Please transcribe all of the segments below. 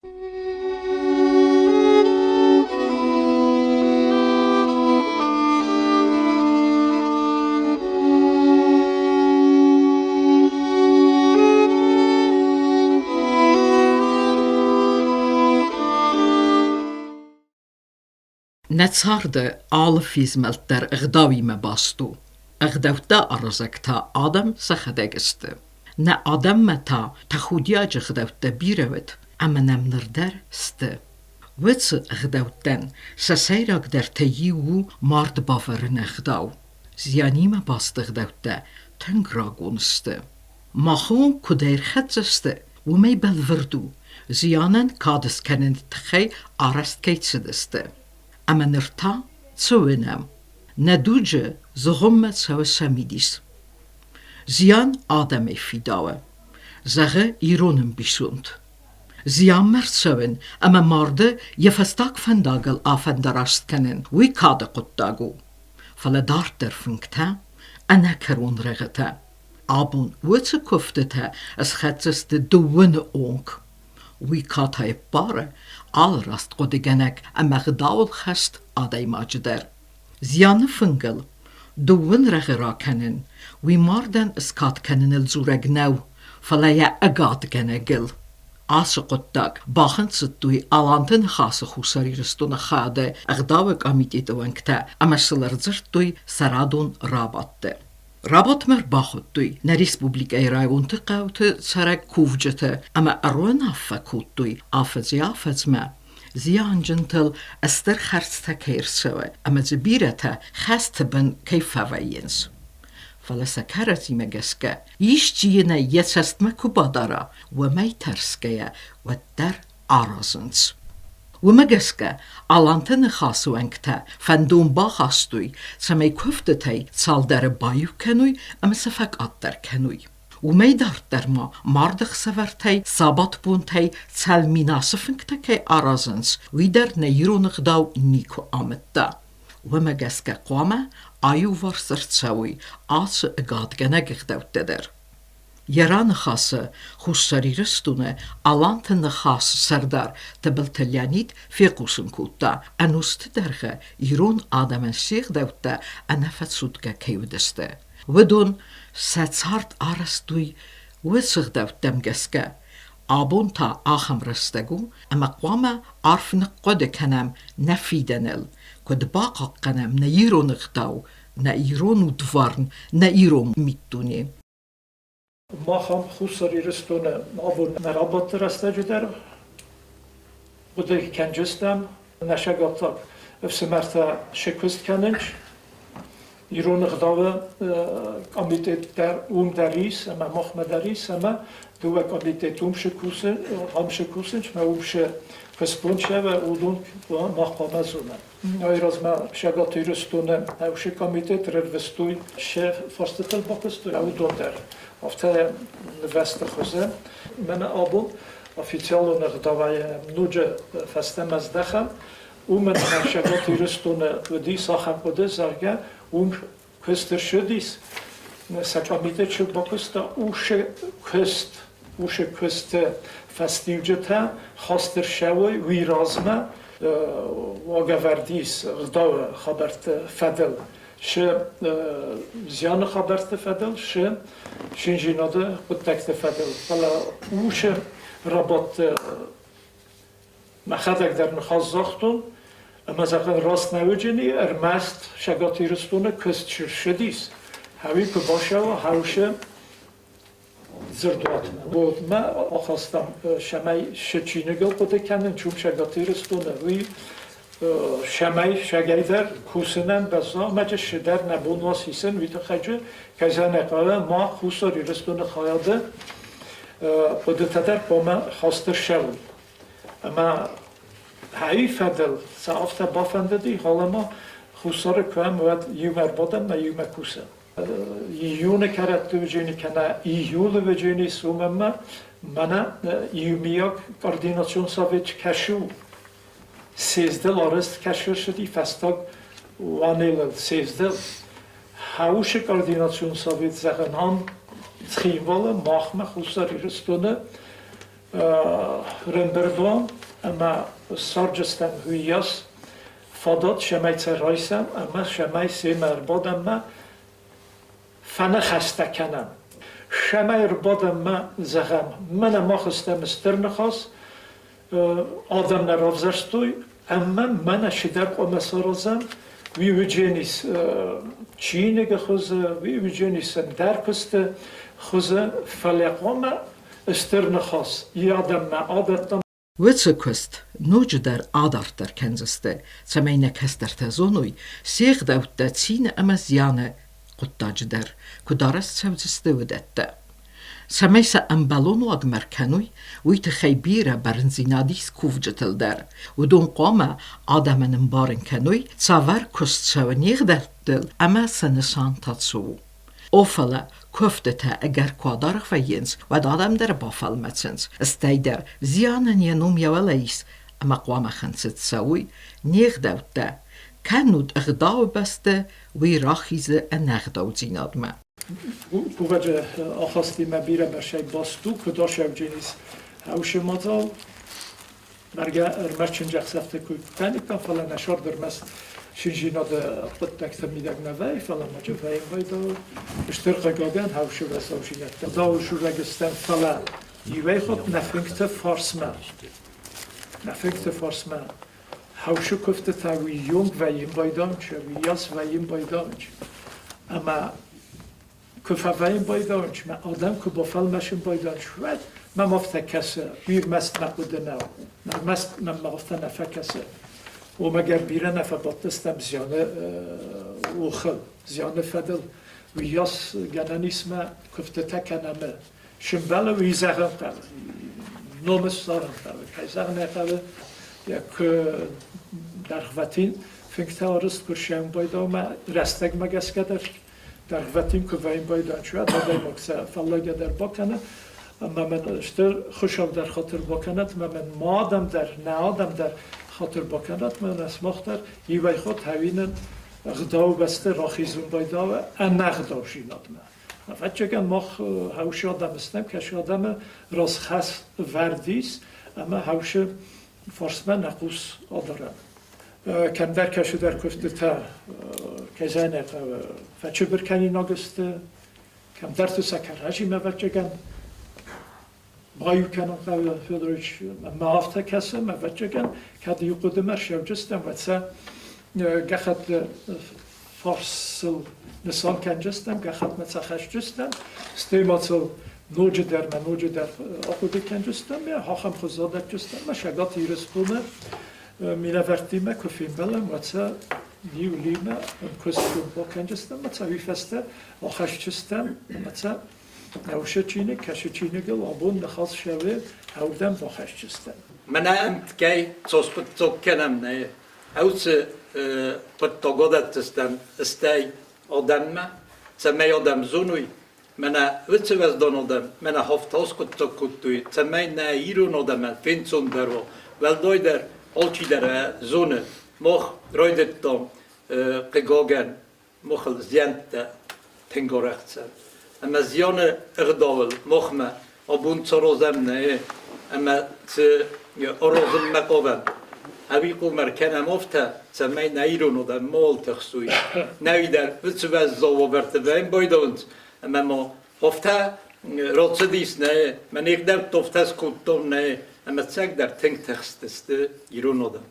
Нӕ царды алы фезмӕлд дӕр ӕгъдауимӕ баст у. Ӕгъдӕуттӕ аразӕг та адӕм сӕхӕдӕг сты. Нӕ адӕммӕ та тӕхудиаджы ӕгъдӕуттӕ бирӕ уыд, ӕмӕ нӕм ныр дӕр сты. Уыцы ӕгъдӕуттӕн сӕ сӕйрагдӕртӕй иу у мард бавӕрыны ӕгъдау. Зианимӕ баст ӕгъдӕуттӕ тынг рагон сты. Махы онг куыд ӕрхӕццӕ сты, уымӕй бӕлвырд у, зианӕн кад скӕныны тыххӕй арӕзт кӕй цыдысты. Ӕмӕ ныр та цы уынӕм? Нӕ дуджы зыгъуыммӕ цӕуы сӕ мидис. Зиан адӕмӕй фидауы, зӕгъы ирон ӕмбисонд. Зианмӕ рцӕуын ӕмӕ марды йӕ фӕстаг фӕндагыл афӕндараст кӕнын уый кады хъуыддаг у. Фӕлӕ дарддӕр фынгтӕ, ӕнӕкӕрон рӕгъытӕ. Абон уыцы куывдтытӕ схӕццӕ сты дыууыны онг. Уый катайы ппары алы растхъуыдыгӕнӕг ӕмӕ ӕгъдауыл хӕст адӕймаджы дӕр. Зианы фынгыл дыууын рӕгъы ракӕнын, уый мардӕн скад кӕныныл дзурӕг нӕу, фӕлӕ йӕ ӕгадгӕнӕгыл. Ацы хъуыддаг бахынцыдтой Аланты Ныхасы Хуссар Ирыстоны хайады ӕгъдауы комитеты уӕнгтӕ ӕмӕ сыл ӕрдзырдтой сӕ радон рабадты. Рабадтмӕ ӕрбахуыдтой нӕ республикӕйы районты хъӕуты цӕрӕг кувджыты ӕмӕ ӕруынаффӕ кодтой афӕдзӕй-афӕдзмӕ зианджынтыл стыр хӕрдзтӕ кӕй ӕрцӕуы ӕмӕ дзы бирӕтӕ хӕсты бын кӕй фӕвӕййынц. Фӕлӕ сӕ кӕрӕдзимӕ гӕсгӕ исчи йын ӕй йӕ цӕстмӕ куы бадара, уымӕй тӕрсгӕйӕ уӕддӕр аразынц. Уымӕ гӕсгӕ Аланты Ныхасы уӕнгтӕ фӕндон бахастой, цӕмӕй куывдтытӕй цалдӕры баиу кӕной ӕмӕ сӕ фӕкъаддӕр кӕной. Уымӕй дарддӕр ма мардӕхсӕвӕртӕй, сабатбонтӕй цӕл-минасы фынгтӕ кӕй аразынц, уый дӕр нӕ ирон ӕгъдау никуы амыдта. Уымӕ гӕсгӕ хъуамӕ аиуварс ӕрцӕуой ацы ӕгадгӕнӕг ӕгъдӕуттӕ дӕр. Йӕ раныхасы Хуссар Ирыстоны Аланты Ныхасы сӕрдар Тыбылты Леонид фехъусын кодта, ӕнусты дӕргъы ирон адӕмӕн се гъдӕуттӕ ӕнӕфӕцудгӕ кӕй уыдысты. Уыдон сӕ цард арӕзтой уыцы гъдӕуттӕм гӕсгӕ. Абон та ахӕм рӕстӕг у, ӕмӕ хъуамӕ арф ныхъхъуыды кӕнӕм нӕ фидӕныл, куыд бахъахъхъӕнӕм нӕ ирон ӕгъдау, нӕ ирон удварн, нӕ ирон миддуне. Мах ам Хуссар Ирыстоны абон нӕ рабадты рӕстӕджы дӕр хъуыды кӕнджыстӕм, нӕ сагаттаг ӕфсымӕртӕ сӕ куыст кӕнынц. Ирон ӕгъдауы комитет дӕр уым дӕр ис ӕмӕ махмӕ дӕр ис ӕмӕ дыууӕ комитет уым шы кусы, ам шы кусынц ӕмӕ уым шы куыстбон сӕвӕ, уыдон мах хъуамӕ зонӕм. Айразмӕ Цӕгат Ирыстоны ӕвсы комитет рарвыстой се фарстытыл бакуыстой уыдон дӕр. Афтӕ нывӕзты хуызы. Мӕнӕ абон официалон ӕгъдауӕй ноджы фӕстӕмӕ здӕхӕм. Уымӕн ӕмӕ Цӕгат Ирыстоны уыдис ахӕм хъуыды, зӕгъгӕ, уым куыст ӕрцыдис, сӕ комитет чи бакуыста, уыцы куыст, уыцы куысты фӕстиуджытӕ хаст ӕрцӕуой уый размӕ уагӕвӕрд ис ӕгъдауы хабӕртты фӕдыл, шы зианы хабӕртты фӕдыл, шы шинжинады хъуыддӕгты фӕдыл. Фӕлӕ уыцы рабадты Мӕхӕдӕг дӕр ныхас загътон, ӕмӕ зӕгъын раст нӕ уыджыни, ӕрмӕст Цӕгат Ирыстоны куыст ссыдис. Хӕуи куы бацӕуа хӕусы дзырдуатмӕ. Уӕдмӕ ахастам, цӕмӕй цы чиныгыл хъуыды кӕнын, чум Цӕгат Ирыстоны, уый цӕмӕй сагӕйдӕр кусынӕн бӕзза, ӕмӕ цыдӕр нӕ бон уа сисын, уый тыххӕй кӕй зӕгъын хъӕуы, мах Хуссар Ирыстоны хайады хъуыдытӕ дӕр хъуамӕ хаст ӕрцӕуой. Ӕмӕ хӕйы фӕдыл сӕ афтӕ бафӕндыди, гъалама Хуссары куы уӕд иумӕ ӕрбадӕм ӕмӕ иумӕ кусӕм. Июны кӕрӕтты уыджени кӕнӕ июлы уыджени сумӕмӕ мӕнӕ иумиаг координацион совет кӕсы у. Съездыл арӕзт кӕсы ӕрцыди фӕстаг уанелыл съездыл. Хаусы координацион совет зӕгъын ам Цхинвалы махмӕ Хуссар Ирыстоны. Рӕмбырдуан ӕмӕ ссарджыстӕм уыйас фадат, цӕмӕй сӕ райсӕм ӕмӕ цӕмӕй семӕ ӕрбадӕм мӕ фӕныхӕстӕ кӕнӕм. Цӕмӕй ӕрбадӕм мӕ зӕгъӕм, мӕнӕ мах стӕм стыр ныхас, адӕм нӕ равзӕрстой ӕмӕ мӕнӕ цыдӕр хъуамӕ саразӕм, уый уыдзӕнис чиныгы хуызы, уый уыдзӕнис ӕндӕр куысты хуызы, фӕлӕ хъуамӕ стыр ныхас йӕ адӕммӕ адӕттӕм. Уыцы куыст ноджыдӕр адарддӕр кӕндзысты, цӕмӕй нӕ кӕстӕртӕ зоной, се гъдӕуттӕ цины ӕмӕ зианы хъуыддаджы дӕр куыд арӕзт цӕудзысты, уыдӕттӕ. Цӕмӕй сӕ ӕмбӕлон уагмӕ ркӕной, уый тыххӕй бирӕ бӕрндзинад ис кувджытыл дӕр. Уыдон хъуамӕ адӕмӕн ӕмбарын кӕной, цавӕр куыст цӕуы не гъдӕуттыл ӕмӕ сӕ нысан та цы у. О, фӕлӕ куывдтытӕ ӕгӕр куы адаргъ вӕййынц, уӕд адӕм дӕр бафӕлмӕцынц. Стӕй дӕр зианӕн йӕ ном йӕ уӕлӕ ис, ӕмӕ хъуамӕ хынцыд цӕуой не гъдӕуттӕ. Кӕннод ӕгъдауы бӕсты уый рахизы ӕнӕгъдаудзинадмӕ. Кувӕджы ахастимӕ бирӕ бӕрцӕй баст у, куыд асӕвджынис хӕусы мадзал. Бӕргӕ ӕрмӕст чындзӕхсӕвты куы кӕниккам, фӕлӕ нӕ сӕрд ӕрмӕст зындзинады хъуыддӕгты мидӕг нӕ вӕййы, фӕлӕ ноджы вӕййын байдайы. Стыр хъыгагӕн, хӕусы рӕсӕвзинӕдтӕ дауы сурӕг стӕм, фӕлӕ иуӕй хатт нӕ фынгты фарсмӕ, нӕ фынгты фарсмӕ хӕусы куывдтытӕ уыйонг вӕййын байдайынц, уыйас вӕййын байдайынц. Ӕмӕ куы фӕвӕййын байдайынц, мӕ адӕм куы бафӕлмӕсын байдайынц, уӕд мӕм афтӕ кӕсы, уый ӕрмӕст мӕ хъуыды нӕу, ӕрмӕст мӕм афтӕ нӕ фӕкӕсы. Уымӕ гӕр бирӕ нӕ фӕбадтыстӕм зианы охыл, зианы фӕдыл. Уыйас гӕнӕн ис мӕ куывдтытӕ кӕнӕм. Сымбӕлы уый зӕгъын хъӕуы, номы ссарын хъӕуы, кӕй зӕгъын ӕй хъӕуы, йӕ куы дӕргъвӕтин фынгтӕ арызт куы рсӕм байдаума рӕстӕгмӕ гӕсгӕ дӕр дӕргъвӕтин куы вӕййын байдайынц, уӕд адӕймаг сӕ фӕллайгӕ дӕр бакӕны ӕмӕ мын стыр Хуыцау дӕр хатыр бакӕнӕд, ӕмӕ мын ма адӕм дӕр, нӕ адӕм дӕр хатыр бакӕнӕд, мӕнӕ сымах дӕр иуӕй хатт хӕуинӕн ӕгъдауы бӕсты рахизын байдауы ӕнӕгъдаудзинадмӕ. Ӕвӕццӕгӕн мах хӕусы адӕм стӕм, кӕсы адӕмы раз хӕс вӕрд ис ӕмӕ хӕусы фарсмӕ нӕ хъус адарӕм. Кӕмдӕр кӕсыдӕр куывдтытӕ кӕй хъӕуы фӕчыбыр кӕнинаг сты, кӕмдӕрты сӕ кӕрӕдзимӕ ӕвӕццӕгӕн баиу кӕнын хъӕуы, Федорович, ӕмӕ афтӕ кӕсы, ӕвӕццӕгӕн, кӕд иу хъуыдымӕ ссӕуджыстӕм, уӕд сӕ гӕххӕтты фарсыл нысан кӕнджыстӕм, гӕххӕтмӕ сӕ хӕсджыстӕм, стӕй ма сыл ноджыдӕр мӕ ноджыдӕр ахъуыды кӕнджыстӕм, ахӕм хуыз адӕтджыстӕм, мӕ Цӕгат Ирыстоны минӕвӕрттимӕ куы фембӕлӕм, уӕд сӕ иу лимӕ куыст бакӕнджыстӕм, ӕмӕ сӕ уый фӕстӕ ахӕсджыстӕм, ӕмӕ сӕ Ӕвсы чиныг, кӕсы чиныгыл абон ныхас цӕуы, ӕвдӕм бахӕсджыстӕм. Мӕнӕ ӕмткӕй цоспыдцог кӕнӕм нӕ ӕвцы хъуыддагодӕттыстӕм стӕй адӕммӕ, цӕмӕй адӕм зонуй, мӕнӕ уыцы уӕздан адӕм, мӕнӕ хафтауц хъуыддаг кодтой, цӕмӕй нӕ ирон адӕмӕн фенцондӕр уа. Уӕлдайдӕр алчидӕр зоны, мах райдыдтам хъыгагӕн мохыл зиӕнттӕ тынг арӕх Ӕмӕ зианы ӕгъдауыл махмӕ абон цӕрозӕм нӕ ӕмӕ цы аразынмӕ хъавӕм. Ӕви къумӕр кӕнӕм афтӕ, цӕмӕй нӕ ирон адӕм мал тыхсой. Нӕуи дӕр уыцы уӕззау уавӕрты вӕййын байдауынц, ӕмӕ ма афтӕ рацыдис нӕ, мӕ не гъдӕуттӕ афтӕ скодтам нӕ, ӕмӕ ӕцӕгдӕр тынг тыхстысты ирон адӕм.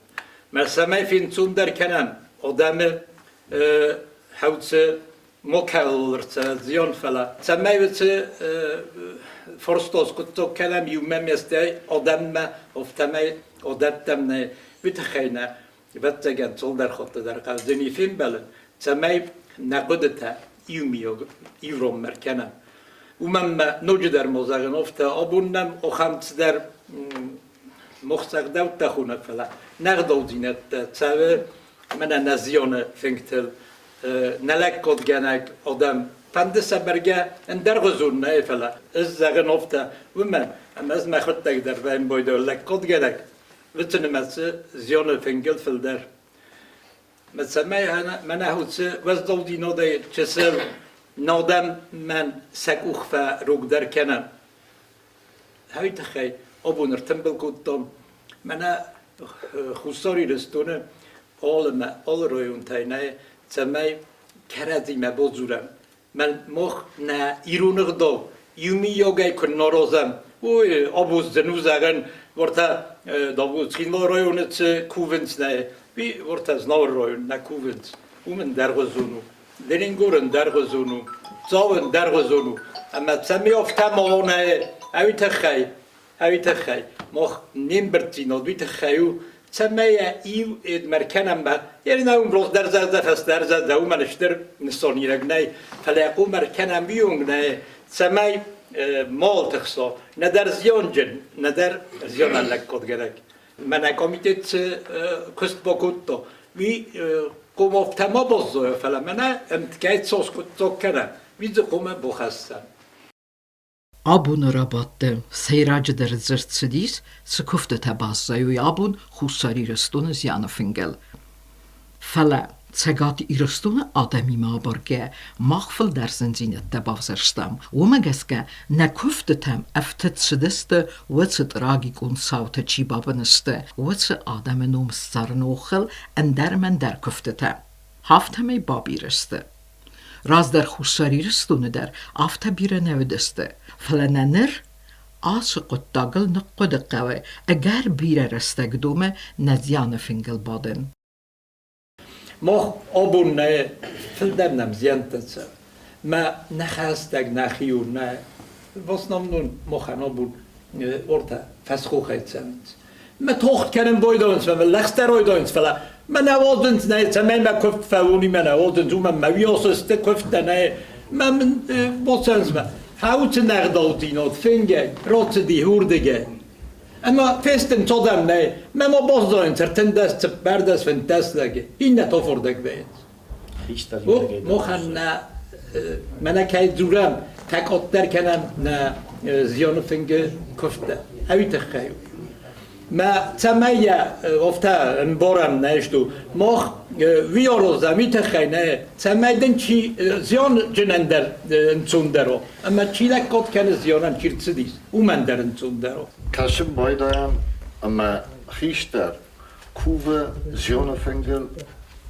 Мӕ цӕмӕй фенцондӕр кӕнӕм адӕмы хӕуцы мокӕллырцӕ зион фӕлӕ цӕмӕй уыцы форстос куыдтог кӕнӕм иумӕ местӕй адӕммӕ, афтӕмӕй адӕттӕм нӕ уый тыххӕй нӕ ӕвӕццӕгӕн цалдӕр хатты дӕр хъӕудзӕни фембӕлын, цӕмӕй нӕ хъуыдытӕ иумиаг иуронмӕ ркӕнӕм. Уымӕн ма ноджыдӕр ма зӕгъын, афтӕ абон нӕм ахӕм цыдӕр мохцӕгъдӕуттӕ хонӕг, фӕлӕ не гъдаудзинӕдтӕ цӕуы мӕнӕ нӕ зионы фынгтыл нӕ лӕггадгӕнӕг адӕм фӕнды сӕ бӕргӕ ӕндӕргъуызон нӕ, фӕлӕ ӕз зӕгъын афтӕ, уымӕн ӕмӕ ӕз мӕхуыдтӕг дӕр вӕййын лӕггадгӕнӕг, уыцы нымӕцы зионы фынгыл фылдӕр. Мӕ цӕмӕй мӕнӕ уыцы уӕздаудзинадӕй чысыл нодӕм мӕн сӕ къух фӕрогдӕр кӕнӕм. Уый тыххӕй. Абон ӕртымбыл кодтам. Мӕнӕ Хуссар Ирыстоны алы ӕмӕ алы районтӕй нӕ, цӕмӕй кӕрӕдзимӕ бадзурӕм. Мӕн мах нӕ ирон ӕгъдау иумийагӕй куы нӕ аразӕм, уый абон зын у зӕгъӕн, уӕртӕ Цхинвалы районы цы кувынц нӕ, уый уӕртӕ Знауыры районы нӕ кувынц. Уым ӕндӕргъуызон у. Ленингор ӕндӕргъуызон у, Дзау ӕндӕргъуызон у. Ӕмӕ цӕмӕй афтӕ ма уа нӕ, уый тыххӕй, уый тыххӕй мах не мбырддзинад уый тыххӕй у, цӕмӕй иу эдмӕ ркӕнӕм ба, ернӕ уым раздӕр зӕрдӕ, фӕстӕр зӕрдӕ, уымӕн стыр нысанирӕг нӕй, фӕлӕ хъуамӕ ркӕнӕм уыйонг нӕ, цӕмӕй мал тыхса, нӕдӕр зианджын, нӕдӕр зианӕн лӕггадгӕнӕг. Мӕнӕ комитет цы куыст бакодта, уый хъуамӕ ма баззайа, фӕлӕ мӕнӕ ӕмткӕй цоскъуыддзаг кӕна, уый дзы хъуамӕ бахӕссӕм. Абоны рабадты сӕйраджыдӕр дзырд цыдис, цы куывдтытӕ баззайой абон Хуссар Ирыстоны зианы фынгыл. Фӕлӕ Цӕгат Ирыстоны адӕмимӕ абаргӕ мах фылдӕр зындзинӕдтӕ бавзӕрстам. Уымӕ гӕсгӕ нӕ куывдтытӕм ӕфтыд цыдысты, уыцы трагикон цаутӕ чи бабын сты, уыцы адӕмы ном ссарыны охыл ӕндӕр ӕмӕ ӕндӕр куывдтытӕ. Афтӕмӕй бабирӕ сты. Раздӕр Хуссар Ирыстоны дӕр афтӕ бирӕ нӕ уыдысты, фӕлӕ нӕ ныр ацы хъуыддагыл ныхъхъуыды хъӕуы, ӕгӕр бирӕ рӕстӕг домы нӕ зианы фынгыл бадын. Мах абон нӕ фылдӕр нӕм зиӕнттӕ цӕуы. Мӕ нӕ хӕстӕг нӕхиу нӕ в основном махӕн абон ортӕ фӕсхохӕй цӕуынц. Мӕ тохт кӕнын байдайынц, мӕ лӕгъстӕ райдайынц, фӕлӕ мӕ нӕ уадзынц, нӕ цӕмӕй мӕ куывд фӕуон, мӕ нӕ уадзынц, уымӕн мӕ уыйас сты куывдтӕ, нӕ мӕ мын бацӕуынц мӕ. Хауцы нӕгъдаудзинад фенгӕй, рацыди уырдыгӕй. Ӕмӕ фестын цодӕм нӕй, мӕ ма баззайынц 13, 14, 15 лӕги, иннӕтӕ фордӕг вӕййынц. Махӕн нӕ мӕнӕ кӕй дзурӕм, тӕкъаддӕр кӕнӕм нӕ зианы фынгы куывдтӕ. Ӕви тыххӕй у. Мӕ цӕмӕй йӕ афтӕ ӕмбарӕм нӕ сту, мах уый аразӕм уый тыххӕй нӕ, цӕмӕй дын чи зианджын ӕндӕр ӕнцондӕр у, ӕмӕ чи лӕггад кӕны зианӕн, чи рцыдис, уымӕн дӕр ӕнцондӕр у. Кӕсын байдайӕм ӕмӕ хистӕр кувы зионы фынгыл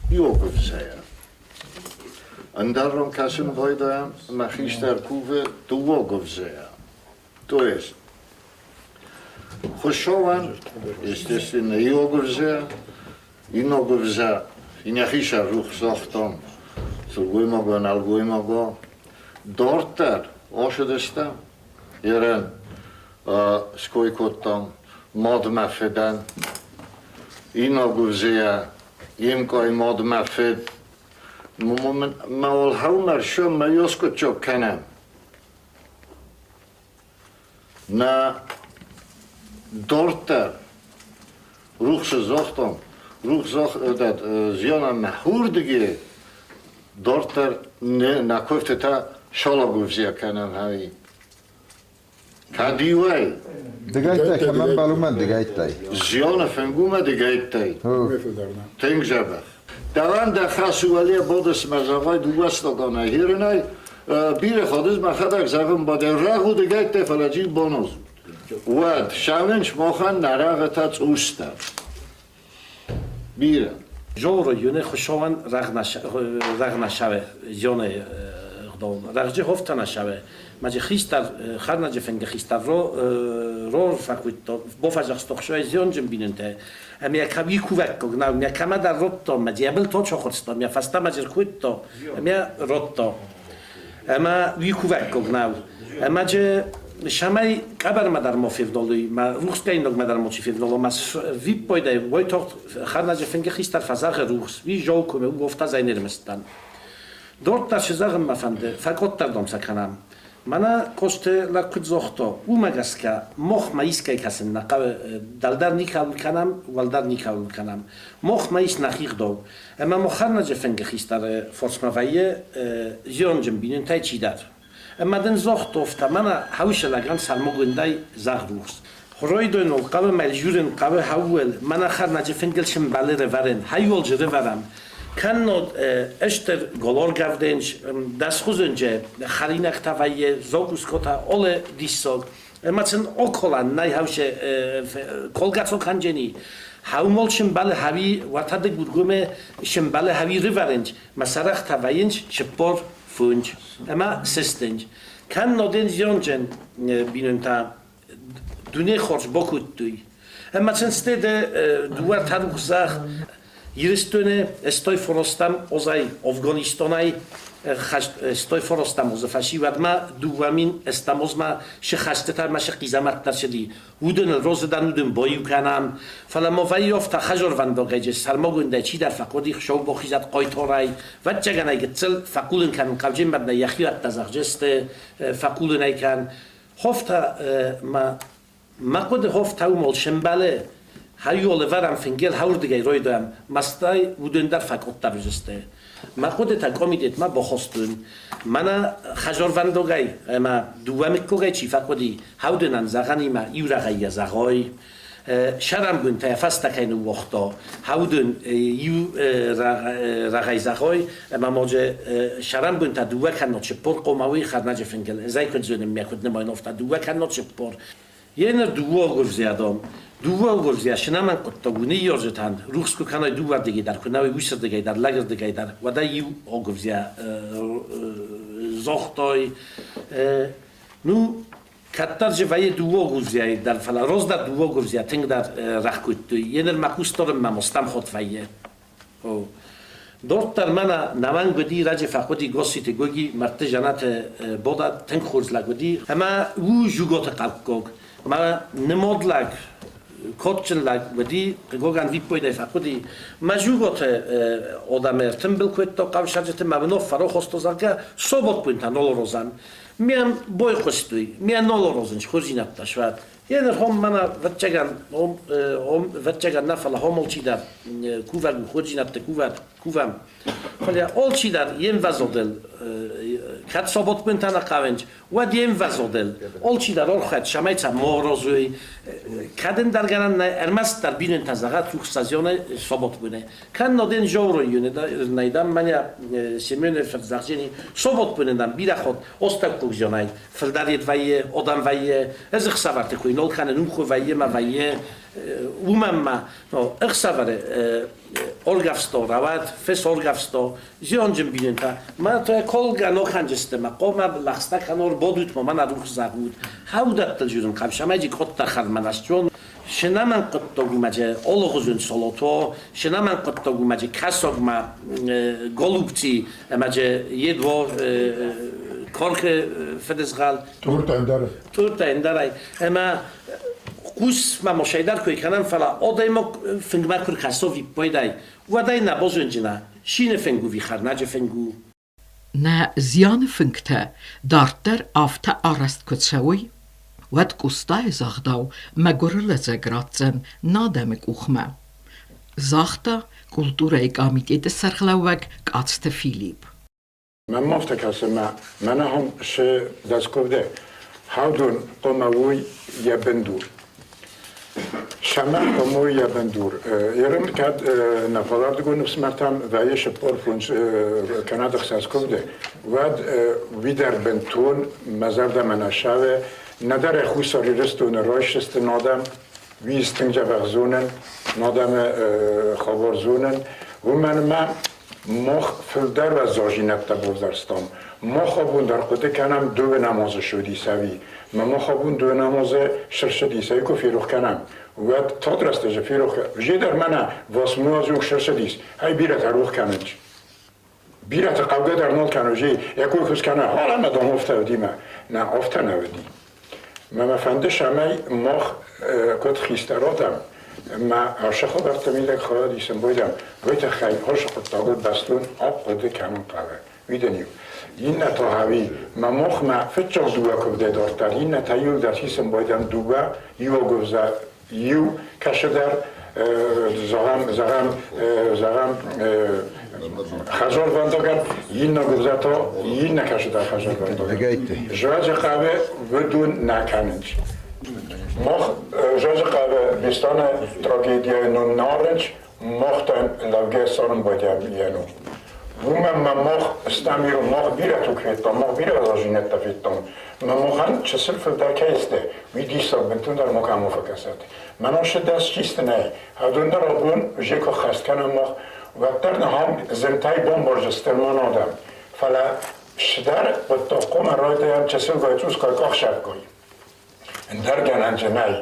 иогуывзӕйӕ. Ӕндӕрон кӕсын байдайӕм ӕмӕ хистӕр кувы дыууӕ гуывзӕйӕ. То есть Хуыссӕуӕн, естественно, иогуывзӕ, иногуывзӕ, инӕхисӕр рухс загътам, сылгоймагӕн, нӕлгоймагӕн. Дарддӕр ацыдыстӕм, ерӕн ской кодтам мадмӕ фыдӕн. Иногуывзӕйӕ йе мкъай мадмӕ фыд. Мӕ уӕлхӕумӕ рсӕм мӕ ёскъуыдчок кӕнӕм. Нӕ дарддӕр рухсы загътам, рухс зианӕн хурдыги дарддӕр нӕ куывтытӕ шалагуывзиа кӕнӕм ӕви кӕд-иуӕй. Дыгӕйттӕй кӕмӕн балумӕн дыгӕйттӕй. Зианы фынгумӕ дыгӕйттӕй. Тынг дзӕбӕх. Дӕуӕн дӕ хӕс уӕле бодыс мӕ зӕгъай дыууӕ стаканӕй херынӕй, бирӕ хадыз мӕхӕдӕг зӕгъын бадӕ рагъу дыгӕйттӕй, фӕлӕ джил бонос. Уӕд сӕвӕн смохӕн нӕ рӕгъытӕ цъустӕ. Бирӕ. Жоры юне хуысауӕн рагънашаве зёне гъдол. Рагъджи хофтанашаве. Маджи хистар харнаджи фенге хистар ро ро факуитто бофазахстохшой зёнджин биненте. Ӕмӕ кӕм икувӕггаг нау, мӕ кӕмӕдӕр ротто, мӕ диабыл то чохырсто, мӕ фӕстӕмӕ ркуидто, ӕмӕ ротто. Ӕмӕ уикувӕггаг нау. Ӕмӕ же шамай къӕбӕрмӕ дӕр мо февдолуй, ма рухсгӕйнагмӕ дӕр мо чи февдоло, ма виппойдӕй уой тохт харнаджы фынги хистӕр фӕзӕгъы рухс, ви жолкуме уофта зайнермыстан. Дорддӕр шы зӕгъын мӕ фӕнды, фӕкъоддӕр дом сӕ кӕнӕм. Мӕнӕ Косты лӕг куыд загъта, уымӕ гӕсгӕ махмӕ искӕй кӕсын нӕ хъӕуы, дӕлдӕр никӕуыл кӕнӕм, уӕлдӕр никӕуыл кӕнӕм. Махмӕ ис нӕхи гъдау. Ӕмӕ махӕрнӕджы фынгы хистӕры фарсмӕ вӕййы зианджын бинонтӕй чидӕр. Ӕмӕ дын загъта, мӕнӕ хӕусы лӕгӕн сӕрмагондӕй зӕгъ рухс. Хуройдоныл хъӕуы мӕлжурын, хъӕуы хӕууыл, мӕнӕ хӕрнӕджы фынгыл сымбӕлы рывӕрын, хайуолджы рывӕрӕм. Кӕннод ыстыр голоргӕвденч, дӕсхуызынджы хӕринӕгтӕ вӕййы, зогускотӕ, олы диссаг. Ӕмӕ сын околан най хавше колгацо канджени. Хаумол шимбале хави ватады гургуме шимбале хави риваренч. Масарах тавайинч шиппор фунч. Ӕмӕ систенч. Кан ноден зионджен бинунта дуне хорз бокуттуй. Ӕмӕ сын стеде дуар тарухзах Ирыстоны стой форостам озай Афганистанай стой форостам оза фӕсивӕдмӕ 2000 стамозмӕ сыхӕстытӕ мӕ сыхъизӕмӕрттӕ цыди. Уыдоныл розыдан уыдон баиу кӕнӕм. Фӕлӕ ма вӕййӕфта хӕзорвӕндагӕй сӕрмагондӕй чидӕр фӕхъуыди хсӕубохизӕд хъайтарӕй. Вӕццӕгӕнӕй гыццыл фӕкъулын кӕнын хъавджынмӕ йӕхиуӕттӕ зӕгъджысты фӕкъулынӕй кӕн. Хофта ма ма хъуыды хофта уымыл сымбӕлы. Хайолы вӕрӕм фынгел хӕурдыгӕй ройдӕм, мастай уыдон дӕр фӕкъуыддӕр уыдзысты. Мӕ хъуыдытӕ комитетмӕ бахостон. Мӕнӕ хӕзорвӕндагӕй ӕмӕ дыууӕ мыггагӕй чи фӕхъуыди, хӕудынӕн зӕгъӕнимӕ иу рӕгъӕй йӕ зӕгъой. Сӕрӕнгуынтӕ фӕстӕ кӕй ныууагъта, хӕудын иу рӕгъӕй зӕгъой, ӕмӕ моджы сӕрӕнгуынтӕ дыууӕ кӕннод 40 хъомауи хӕрнӕджы фынгыл. Ӕз ӕй куыд зонын, мӕ куыд нымайын, афтӕ дыууӕ кӕннод 40. Еныр дыууӕ гуырдзиадон, дыууӕ гуырдзиа сынӕмӕн хъуыддаг у ныййарджытӕн, рухс куы кӕной дыууӕрдыгӕй дӕр, куы нӕ уой уыцырдыгӕй дӕр, лӕгырдыгӕй дӕр, уӕдӕ иу огуырдзиа загътой. Ну, кӕддӕр же вӕййы дыууӕ гуырдзиайы дӕр, фӕлӕ раздӕр дыууӕ гуырдзиа тынгдӕр рахкодтой. Еныр мӕ хъусдарынмӕ ма стӕм хатт вӕййы. Дарддӕр мӕнӕ нӕмӕнг уыди, раджы фӕхъуыди Госситы Гоги, мӕрдты Жанаты Бода тынг хорз лӕг уыди. Ӕмӕ у Жуготы хъӕуккаг. Мӕ нымад лӕг, кадджын лӕг уыди, Гоган виппойдӕй фӕхъуыди. Мӕ Жуготы адӕмы ӕртымбыл кодта хъӕусӕрджыты, мӕ уынаффӕ фӕрохоста, зӕгъгӕ, соботбонтӕ нал розӕн. Ме байхъуыстой, ме нал розын хорздзинӕдтӕ суӕд. Еныр хом мӕнӕ ӕвӕццӕгӕн, ӕвӕццӕгӕн нӕ, фӕлӕ хом алчидӕр кувӕг у, хорздзинӕдты кувӕг, кувӕм. Фӕлӕ алчидӕр йе мвӕзодыл, кӕд саботбонтӕ нӕ хъӕуынц, уӕд йе мвӕзодыл алчидӕр архайд, цӕмӕй цӕ ма аразой. Кӕд ӕндӕр гӕнӕн нӕй, ӕрмӕстдӕр бинонтӕ зӕгъӕд рухсазионӕй саботбонӕй. Кӕннод ын жовройюны найдам мӕнӕ Семены фырт зӕгъдзӕни, саботбоны дам бирӕ хатт остӕуккаг фылдӕр йед вӕййы, адӕм вӕййы, ӕз ӕхсӕвӕрты куы нал кӕнын, уым хуы вӕййы мӕ вӕййы, уымӕн ма ӕхсӕвӕры оргӕвсто рауад, фес оргӕвсто, зионджын бинонтӕ, ма то колга ноханджысты ма хъомӕ лӕгъстӕ кӕнор бодут ма мӕнӕ рухс зӕгъут. Хаудӕттыл журын хъамсамӕджы къоддӕр хӕрмӕнастон, Сынӕмӕн хъуыддагумӕ алыгъуызон солото, сынӕмӕн хъуыддагумӕ кӕсагмӕ голубцы ӕмӕ едво корхы фыдызгъӕл. Туртӕ ӕндӕр. Туртӕ ӕндӕрӕй. Ӕмӕ хъус ма мосӕй дӕр куы кӕнӕм, фӕлӕ адӕймаг фынгмӕ куы рхӕсса виппайдӕй, уӕд ӕй нӕ базонджына, сины фынг у ви хӕрнӕджы фынг у. Нӕ зианы фынгтӕ дарддӕр афтӕ арӕзт куы цӕуой, уӕд Къостайы загъдау мӕгуыры лӕдзӕг ратдзӕн нӕ адӕмы къухмӕ, загъта культурӕйы комитеты сӕргълӕууӕг Къацты Филипп. Мӕнмӕ афтӕ кӕсы, мӕ мӕнӕ ахӕм сы дӕскуывды хаудон хъуамӕ уой йӕ бындур. Сӕмӕ хъуамӕ уой йӕ бындур. Ерын кӕд нӕ фӕлардыгон ӕфсымӕртӕм вӕййы 45 кӕнӕ 6 куывды, уӕд уый дӕр бынтон мӕ зӕрдӕмӕ нӕ ссӕуы. Нӕдӕр ӕй Хуссар Ирыстоны райсдзысты адӕм, уый тынг дзӕбӕх зонын, адӕмы хабар зонын. Уымӕн ӕмӕ мах фылдӕр уӕззаудзинӕдтӕ бавзӕрстам. Мах абон дӕр хъуыды кӕнӕм дыууӕ намазы судисӕви. Ма мах абон дыууӕ намазы сырсыдисӕй куы ферох кӕнӕм, уӕд тагъд рӕстӕджы ферох Же дӕр мӕнӕ восьмиазон сырсыдис, ай бирӕтӕ рох кӕнынц. Бирӕтӕ хъӕугӕ дӕр нал кӕны, же йӕ кой куы скӕна, ӕмӕ дам афтӕ уыди мӕ. Нӕ, афтӕ нӕ уыди. Мӕ мӕ фӕнды, цӕмӕй мах куыд хистӕр адӕм, мӕ ацы хабӕртты мидӕг хайад исын байдӕм, уый тыххӕй ацы хъуыддагыл бӕстон ахъуыды кӕнын хъӕуы. Уый Иннӕ та ӕви мӕ махмӕ фыццаг дыууӕ куывдӕй дарддӕр, иннӕтӕ иуылдӕр сисын байдӕм дыууӕ, иу агуывзӕ, иу кӕсыдӕр, зӕгъӕм, зӕгъӕм, зӕгъӕм, хӕдзарвӕндагӕн, иннӕ гуывзӕ та иннӕ кӕсыдӕр хӕдзарвӕндагӕн. Зӕджы хъӕуы уыдон нӕ кӕнынц. Мах Зӕджы хъӕуы Беслӕны трагедияйы ном нӕ арынц, мах та лӕугӕ цӕрын байдӕм йӕ ном. Уымӕн мӕ мах стӕм ирон, мах бирӕ туг федтам, мах бирӕ разинӕдтӕ федтам. Мӕ махӕн чысыл фылдӕр кӕй сты, уый диссаг бынтондӕр макӕмӕ фӕкӕсӕд. Мӕнӕн сыдӕс чисты нӕй, адон дӕр абон же куы ххӕст кӕнӕм мах, уӕддӕр нӕ зынтӕй бамбардзыстӕм мӕн адӕм. Фӕлӕ цыдӕр хъуыддаг хъуамӕ райдайӕм чысылгай цъусгай къахсӕфгай. Ӕндӕр гӕнӕн дзы нӕй.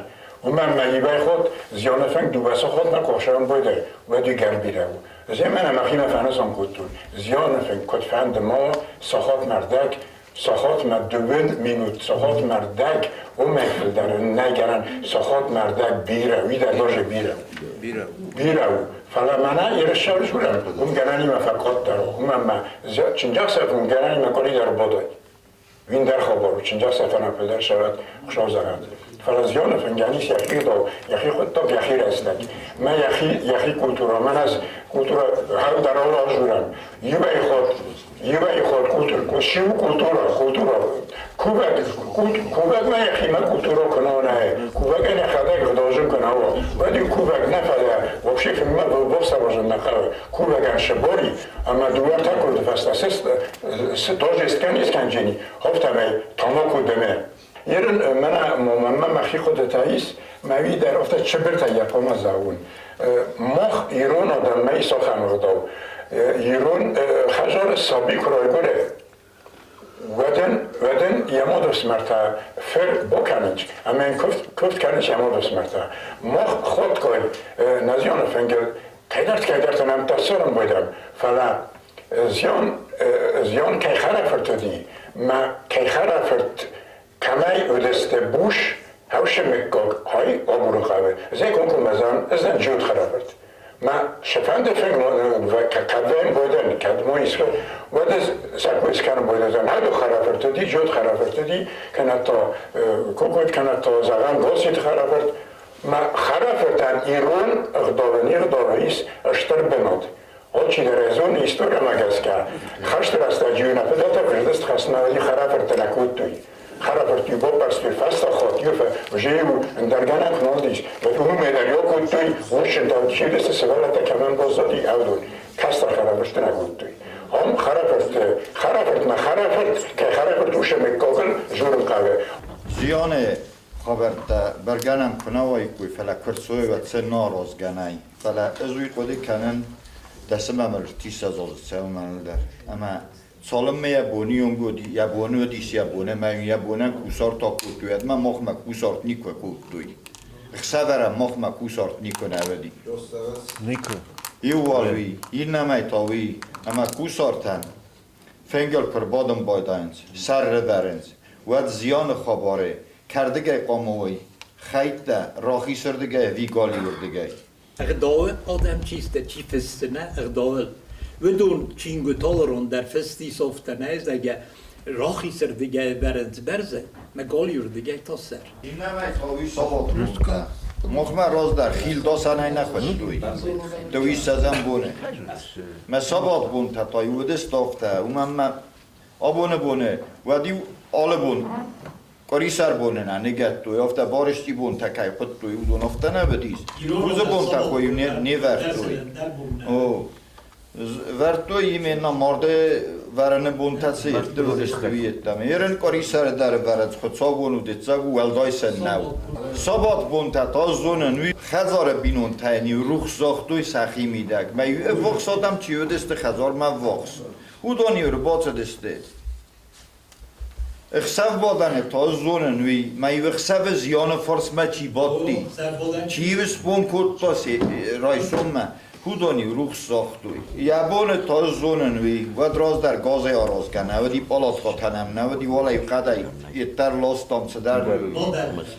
Уымӕн мӕ ивӕй хот зианы фынг дыууӕ сахатмӕ куы ӕхсӕвӕн байдайы, уӕд уый гӕр бирӕ у. Ӕз ӕй мӕнӕ мӕхимӕ фӕнысан кодтон. Зианы фынг куыдфӕнды ма уа, сахатмӕ рдӕг, сахатмӕ дыууын минут, сахатмӕ рдӕг, уымӕй фылдӕр ын нӕй гӕнӕн, сахатмӕ рдӕг бирӕ, уый дӕр даже бирӕ у. Бирӕ у. Бирӕ у. Фӕлӕ мӕнӕ ерысау дзурӕм, уым гӕнӕнимӕ фӕкъаддӕр у, уымӕн мӕ чындзӕхсӕв уым гӕнӕнимӕ къуыри дӕр бадай. Уин дӕр хабар у, чындзӕхсӕвӕн фылдӕр сӕвӕд Хуыцау зӕгъӕд. Фӕлӕ зионы фынгӕн ис йӕхи гъдау, йӕхи хъуыддаг, йӕхи рӕстӕг. Мӕ йӕхи, йӕхи культурӕ, мӕн ӕз культурӕ хӕлдар аразурӕн. Иуӕй хатт, иуӕй хатт культура, чи у культура, культура. Кувӕг, кувӕгмӕ йӕхимӕ культура куы нӕ уа, кувӕгӕн йӕхӕдӕг гъдауджын куы нӕ уа, уӕд иу кувӕг нӕ, фӕлӕ вообще фынгмӕ бацауазын нӕ хъӕуы. Кувӕгӕн сыбори, ӕмӕ дыууӕ-ӕртӕ куырды фӕстӕ цы тоже искӕнджени, афтӕмӕй тамако дымы. Ерын мӕнӕ мӕнмӕ мӕхи хъуыдытӕ ис, мӕ уый дӕр афтӕ чыбыртӕ йӕ хъуамӕ зӕгъон. Мах ирон адӕммӕ ис ахӕм ӕгъдау. Ирон хӕдзары саби куы райгуыры, уӕдӕн, уӕдӕн йӕ мадӕфсымӕртӕ фыр бакӕнынц ӕмӕ йын куывд, куывд кӕнынц йӕ мадӕфсымӕртӕ. Мах хатгай нӕ зианы фынгыл кӕйдӕрты-кӕйдӕрты нӕмттӕ ссарын байдӕм, фӕлӕ зиан, зиан кӕй хӕрӕфырт уыди, мӕ кӕй хӕрӕфырт кӕмӕй уыдысты бус, хӕусы мыггаг ай агурын хъӕуы. Зӕй комкоммӕ зӕгъын, ӕз дӕн джиот хӕрӕфырт. Мӕ сыфӕнды фынг кӕдӕм бодӕн, кӕд мо искуы, уӕд ӕз сӕ кой скӕнын бодӕн. Хӕду хӕрӕфырт уыди, джиот хӕрӕфырт уыди, кӕнӕ та кокойт, кӕнӕ та зӕгъӕм Госиты хӕрӕфырт. Мӕ хӕрӕфыртӕн ирон ӕгъдауӕн ӕгъдауы ис стыр бынат. Алчидӕр ӕй зоны историямӕ гӕсгӕ. Хӕсты рӕстӕджы нӕ фыдӕлтӕ фыждыст хӕсмӕ хӕрӕфырттӕ нӕ кодтой. Хӕрӕфырт-иу баппӕрстой фӕстаг хатт-иу уже-иу ӕндӕргӕнӕн куы нал ис, уӕд уымӕй дӕр иу кодтой, урсынтӕ чидысты сывӕллӕттӕ кӕмӕн баззади, ӕвдон. Кӕстӕр хӕрӕфыртты нӕ кодтой. Ам хӕрӕфырт, хӕрӕфыртмӕ хӕрӕфырт, кӕй хӕрӕфырт усы мыггагыл дзурын хъӕуы. Зианы хабӕрттӕ бӕргӕ нӕм куы нӕ уаиккой, фӕлӕ куы рцӕуой, уӕд сӕ нӕ аразгӕ нӕй. Фӕлӕ ӕз уый хъуыды кӕнын, дӕсӕм ӕмӕ ӕртиссӕдз азы цӕуы мӕныл дӕр. Ӕмӕ цалынмӕ йӕ боны онг уыди, йӕ боны уыдис йӕ бон ӕмӕ йын йӕ бонӕн кусарт акодтой, уӕдмӕ махмӕ кусарт никуы кодтой. Ӕхсӕвӕрӕн махмӕ кусарт никуы нӕ уыди. Никуы. Иу уал уый, иннӕмӕй та уый, ӕмӕ кусартӕн фенгӕл куы рбадын байдайынц, сӕр рывӕрынц, уӕд зианы хабары кӕрдыгӕй хъуамӕ уой хӕйттӕ рахисырдыгӕй ӕви галиуырдыгӕй. Ӕгъдауы адӕм чи сты, чи фыссы нӕ ӕгъдауыл, уыдон чингуыталырон дӕр фыст ис афтӕ нӕ, зӕгъгӕ, рахисырдыгӕй ӕвӕрынц бӕрзӕй, мӕ галиуырдыгӕй та сӕр. Иннӕмӕй та уый сабатбонтӕ. Махмӕ раздӕр хилдасӕнӕй нӕ хуыдтой. Дыууиссӕдзӕм боны. Мӕ сабатбонтӕ та-иу уыдысты афтӕ, уымӕн мӕ абоны боны уӕд-иу алы бон къуырисӕр боны нӕ ныгӕдтой, афтӕ барысти бонтӕ кӕй хуыдтой, уыдон афтӕ нӕ уыдис. Уыцы бонтӕ хуы-иу не вӕрдтой. О, Вӕрдтой именно марды вӕрыны бонтӕ цы уыдысты, уый йеддӕмӕ. Ерын къуырисӕры дӕр вӕрынц, хуыцаубон уыд, ӕцӕг уӕлдай сӕ нӕу. Сабатбонтӕ та зонын, уый хӕдзары бинонтӕн-иу рухс загътой сӕхи мидӕг. Мӕ-иу ӕввахс адӕм чи уыдысты хӕдзармӕ ӕввахс, уыдон-иу ӕрбацыдысты. Ӕхсӕвбадӕны та зонын уый, мӕ-иу ӕхсӕвы зианы фарсмӕ чи бадти, чи-иу сбон кодта райсоммӕ, уыдон-иу рухс загътой. Йӕ боны та зонын уый, уӕд раздӕр газӕй аразгӕ нӕ уыди, пъалаткӕ кӕнӕм нӕ уыди, уалӕ-иу хъӕдӕй йеддӕр ластам цыдӕр.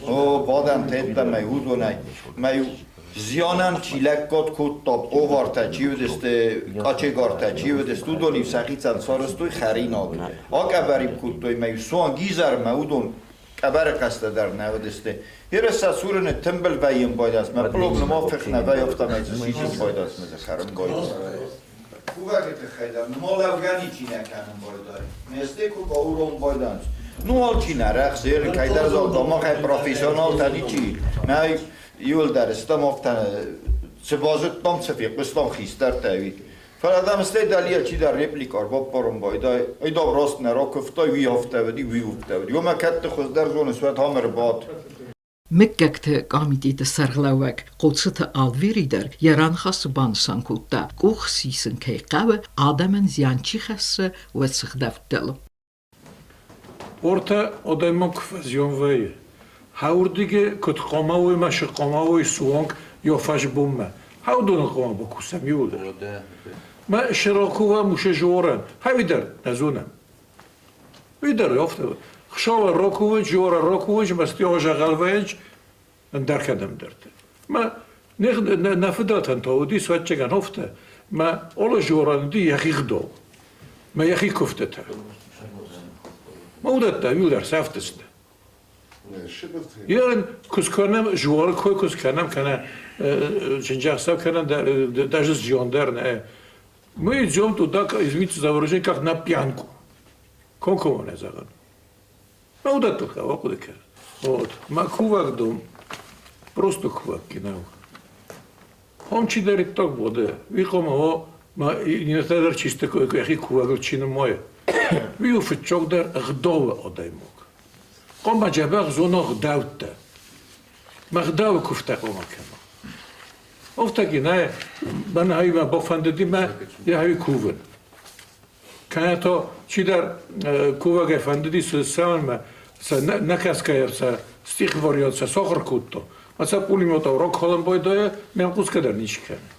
О, бадӕнтӕ йеддӕмӕ уыдонӕй. Мӕ-иу Зианӕн чи лӕггад кодта, повартӕ чи уыдысты, кочегартӕ чи уыдысты, уыдон-иу сӕхицӕн сарӕзтой хӕринаг. Акъӕбӕр-иу кодтой ӕмӕ-иу суанг изӕрмӕ уыдон къӕбӕры хъӕстӕ дӕр нӕ уыдысты. Ерыс сӕ цурыны тымбыл вӕййын байдас, мӕ пълов нымад фых нӕ вӕййы, афтӕмӕй дзы сисын байдас мӕ дзы хӕрын байдас. Кувӕгы тыххӕй дӕр нымалӕугӕ ничи нӕ кӕнын байдайы. Месте куы бауром байданц. Ну, алчи нӕ рӕхсы, ерын кӕйдӕр загъта, махӕй профессионалтӕ ничи. Мӕ иуылдӕр стӕм афтӕ цы базыдтам, цы фехъуыстам хистӕртӕй, уый. Фӕлӕ дам стӕй дӕлийӕ чидӕр реплика ӕрбаппарын байдайы, ай дам раст нӕ ракуывтай, уый афтӕ уыди, уый уфтӕ уыди. Уымӕ кӕд ды хуыздӕр зоныс, уӕд ам ӕрбад. Мыггӕгты комитеты сӕргълӕууӕг Хъоцыты Алвери дӕр йӕ раныхасы банысан кодта, къух сисын кӕй хъӕуы, адӕмӕн зиан чи хӕссы, уыцы гъдӕуттыл. Ортӕ адӕймаг куы фӕзиан вӕййы, хӕуырдыгӕй куыд хъуамӕ уой ӕмӕ цы хъуамӕ уой суанг йӕ фӕсбонмӕ, хӕудоны хъуамӕ бакусӕм иууылдӕр. Мӕ Широкова муше жорӕн, хӕуи дӕр нӕ зонӕм. Уый дӕр афтӕ. Хсава Рокович, Жора Рокович, Мастио Жагалваевич, ӕндӕр кӕдӕмдӕрты. Мӕ нӕ фыдӕлтӕн та уыди свӕччӕгӕн афтӕ, мӕ алы жорӕн уыди йӕхи гъдау, мӕ йӕхи куывдтытӕ. Мӕ уыдӕттӕ иуылдӕр сӕфтысты. Ерын куы скӕнӕм, жоры кой куы скӕнӕм, кӕнӕ чынджӕхсӕв кӕнӕм, даже зион дӕр нӕ. Мы идем туда, извините за выражение, как на пьянку. Комкоммӕ зӕгъын. Мӕ уыдӕттыл хъӕуы ахъуыды кӕнын. Вот. Мӕ кувӕгдон просто кувӕг кинау. Он чидӕриддӕр боде, уый хъуамӕ уа, ма иннӕтӕ дӕр чисто йӕхи кувӕгыл чи нымайы. Уый у фыццагдӕр ӕгъдауы адӕймаг. Хъуамӕ дзӕбӕх зона ӕгъдӕуттӕ. Мӕ ӕгъдауы куывтӕ хъуамӕ кӕна. Афтӕ нӕ, мӕн мӕ бафӕндыди мӕ йӕхи кувын. Кӕнӕ то чидӕр кувӕгӕй фӕндыди цӕуынмӕ, сӕ нӕ кӕсгӕйӕ сӕ стихворион сӕ сохъыр кодта. Ма сӕ пулемета урок холын байдайа, мӕм хъусгӕ дӕр ничи кӕны.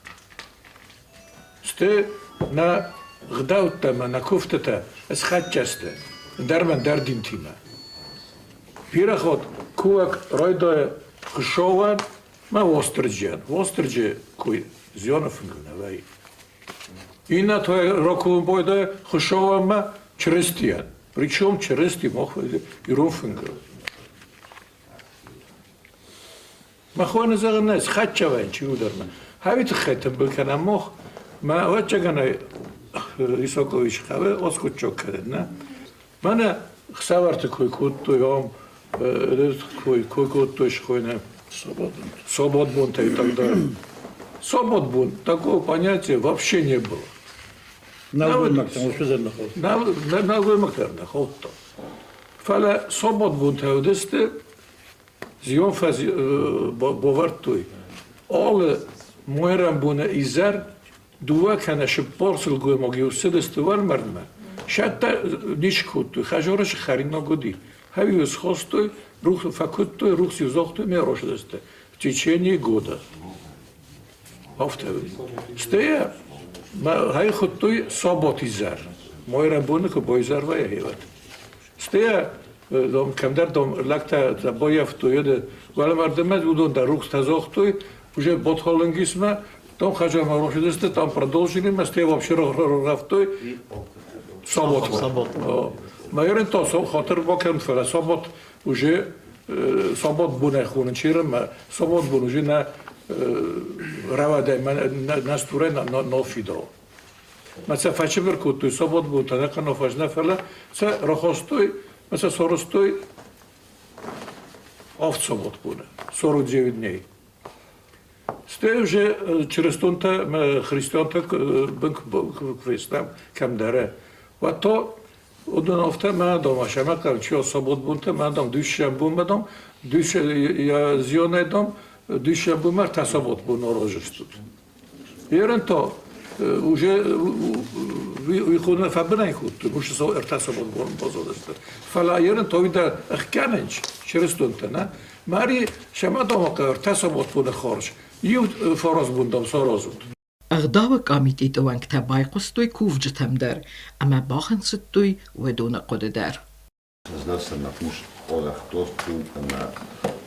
Сты нӕ гъдӕуттӕ ӕмӕ нӕ куывтытӕ схӕццӕ сты ӕндӕр ӕмӕ ӕндӕр динтимӕ. Бирӕ хатт кувӕг райдайы Хуыцауӕн мӕ Уастырджийӕн. Уастырджи кой зианы фынгыл нӕ вӕййы. Иннӕтӕ ракувын Хуыцауӕнмӕ Чырыстийӕн. Причем Чырысти мах ирон фынгыл. Махуаны зӕгъын нӕ схӕццӕ чи уыдӕрмӕ. Хӕви тыххӕй тымбыл кӕнӕм мох, мӕ ӕвӕццӕгӕн Исакович хъӕуы оскъуыддзаг кӕнын, нӕ? Мӕнӕ хсӕвӕрты кой кодтой, ам кой кодтой схойнӕ свободбонтӕ и так далее. Свободбон, такого понятия вообще не было. Нӕлгоймӕгтӕ нӕ холдта. Фӕлӕ свободбонтӕ уыдысты, зион бавӕрдтой. Алы майрӕмбоны изӕр дыууӕ кӕнӕ цыппар сылгоймаг-иу цыдысты уӕлмӕрдмӕ, сӕттӕ ничи кодтой, хӕзоры хӕринаг уыди. Хӕвиу схостой, рух фӕкуыдтой, рухс-иу загътой ӕмӕ рацыдысты в течение года. Афтӕ уыди. Стӕй хай хуыдтой сабатизӕр. Майрӕмбоны куы байзӕр вӕййы, уӕд. Стӕй дом кӕмдӕр дом лӕгтӕ баййӕфтой, уӕлмӕрдмӕ уыдон дӕр рухстӕ загътой, уже Ботхолынгисмӕ, там Хаджар там продолжили, мы стӕй вообще рагъавтой сабот. Майорен то хатыр бакӕн, фӕлӕ сабот уже сабот бунӕй хонын чирым, сабот бун уже на равадӕй настурӕй нал фидауы. Ма сӕ фӕчыбыр кодтой сабот бунтӕ нӕ къанофаз нӕ фӕлӕ сӕ рахастой, ма сӕ сорыстой авд сабот боны, 49 дней. Стӕй уже чырыстонтӕ ӕмӕ христиантӕ бын куы фестӕм кӕмдӕры, уӕд то уыдон афтӕ мӕ дам, асӕмӕ чи сабот бонтӕ, мӕ дам, дыууӕ бонмӕ дам, дыууӕ зионӕй дам, дыууӕ бонмӕ ӕртӕ сабот бон аразыстут. Ерын то уже уый хонмӕ фӕбынӕй кодтой, мусы ӕртӕ сабот бон баззадысты. Фӕлӕ ерын то уый дӕр ӕхгӕнынч чырыстонтӕ, нӕ? Мари сӕмӕдомахъ ӕртӕ сабот боны хорз, иу фондз бон дам саразут. Ӕгъдауы комитеты уӕнгтӕ байхъуыстой кувджытӕм дӕр ӕмӕ бахынцыдтой уыдоны хъуыды дӕр. Ӕз мӕ хъус къорӕхдортыл ӕмӕ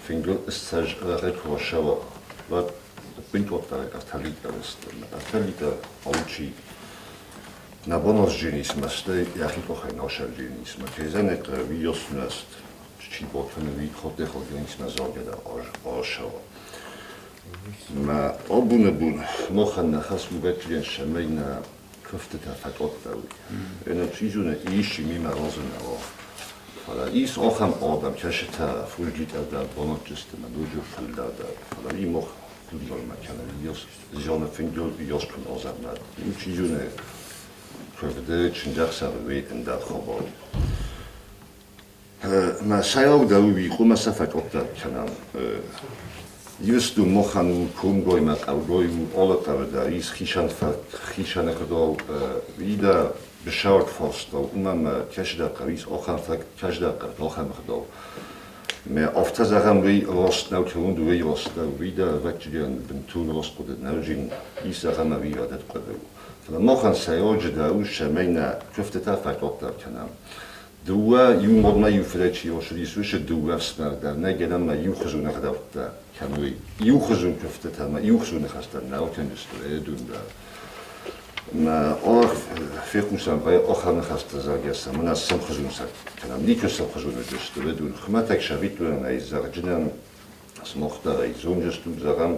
фынгыл ссӕдз рӕгъы куы рацӕуа, уӕд ӕппынкъаддӕр ӕртӕ литры сты. Ӕртӕ литры алчи нӕ бонасджынисмӕ, стӕй йӕхи къухӕй насӕрджынисмӕ. Кӕй уый чи бакӕны, уый хотехорганизмӕ зӕгъгӕ дӕр арсӕуа. Мӕ абоны бон махӕн нӕ хӕс у ӕвӕццӕгӕн, цӕмӕй нӕ куывдтытӕ фӕкъаддӕр уой. Ӕнӕ чи зоны, исчи мемӕ разы нӕ уа. Фӕлӕ ис ахӕм адӕм, кӕцытӕ фузджытӕ дӕр банадджысты ӕмӕ ноджы фылдӕр дӕр. Фӕлӕ уый мах Худгоймаг кӕнӕ зионы фынгыл ёскун озарнад. Чи зоны, куывды, чындзӕхсӕвы уый ӕндӕр хабар. Мӕ сӕйрагдӕр у уый, хъуамӕ сӕ фӕкъаддӕр кӕнӕм. Ирыстон махӕн у комгоймаг, хъӕугой у, алы хъӕуы дӕр ис хицӕн фӕтк, хицӕн ӕгъдау. Уый дӕр быцӕуаг фарста у, уымӕн ӕмӕ кӕцыдӕр хъӕуы ис ахӕм фӕтк, кӕцыдӕр хъӕуы ахӕм ӕгъдау. Мӕ афтӕ зӕгъӕм, уый раст нӕу, кӕуынд уый раст нӕу, уый дӕр, ӕвӕццӕгӕн, бынтон раст хъуыды нӕу, зин ис зӕгъӕм ӕви рӕдыд хъуыды у. Фӕлӕ махӕн сӕйраджыдӕр у, цӕмӕй нӕ куывдтытӕ фӕкъаддӕр кӕнӕм. Дыууӕ иу модмӕ иу фыдӕй чи рцыдис, уыцы дыууӕ ӕфсымӕр дӕр нӕ гӕнӕнмӕ иухуызон ӕгъдӕуттӕ кӕной, иухуызон куывдтытӕ ӕмӕ иухуызон ныхӕстӕ нал кӕндзысты ӕрыдон дӕр. Мӕ арф фехъусӕм вӕййы ахӕм ныхӕстӕ, зӕгъгӕ, цӕмӕн ӕз сӕмхуызон кӕнӕм, никуы сӕмхуызон уыдысты уыдон. Хуымӕтӕг сӕвиттонӕн зӕгъджынӕн сымах дӕр ӕй зондзыстут, зӕгъӕм,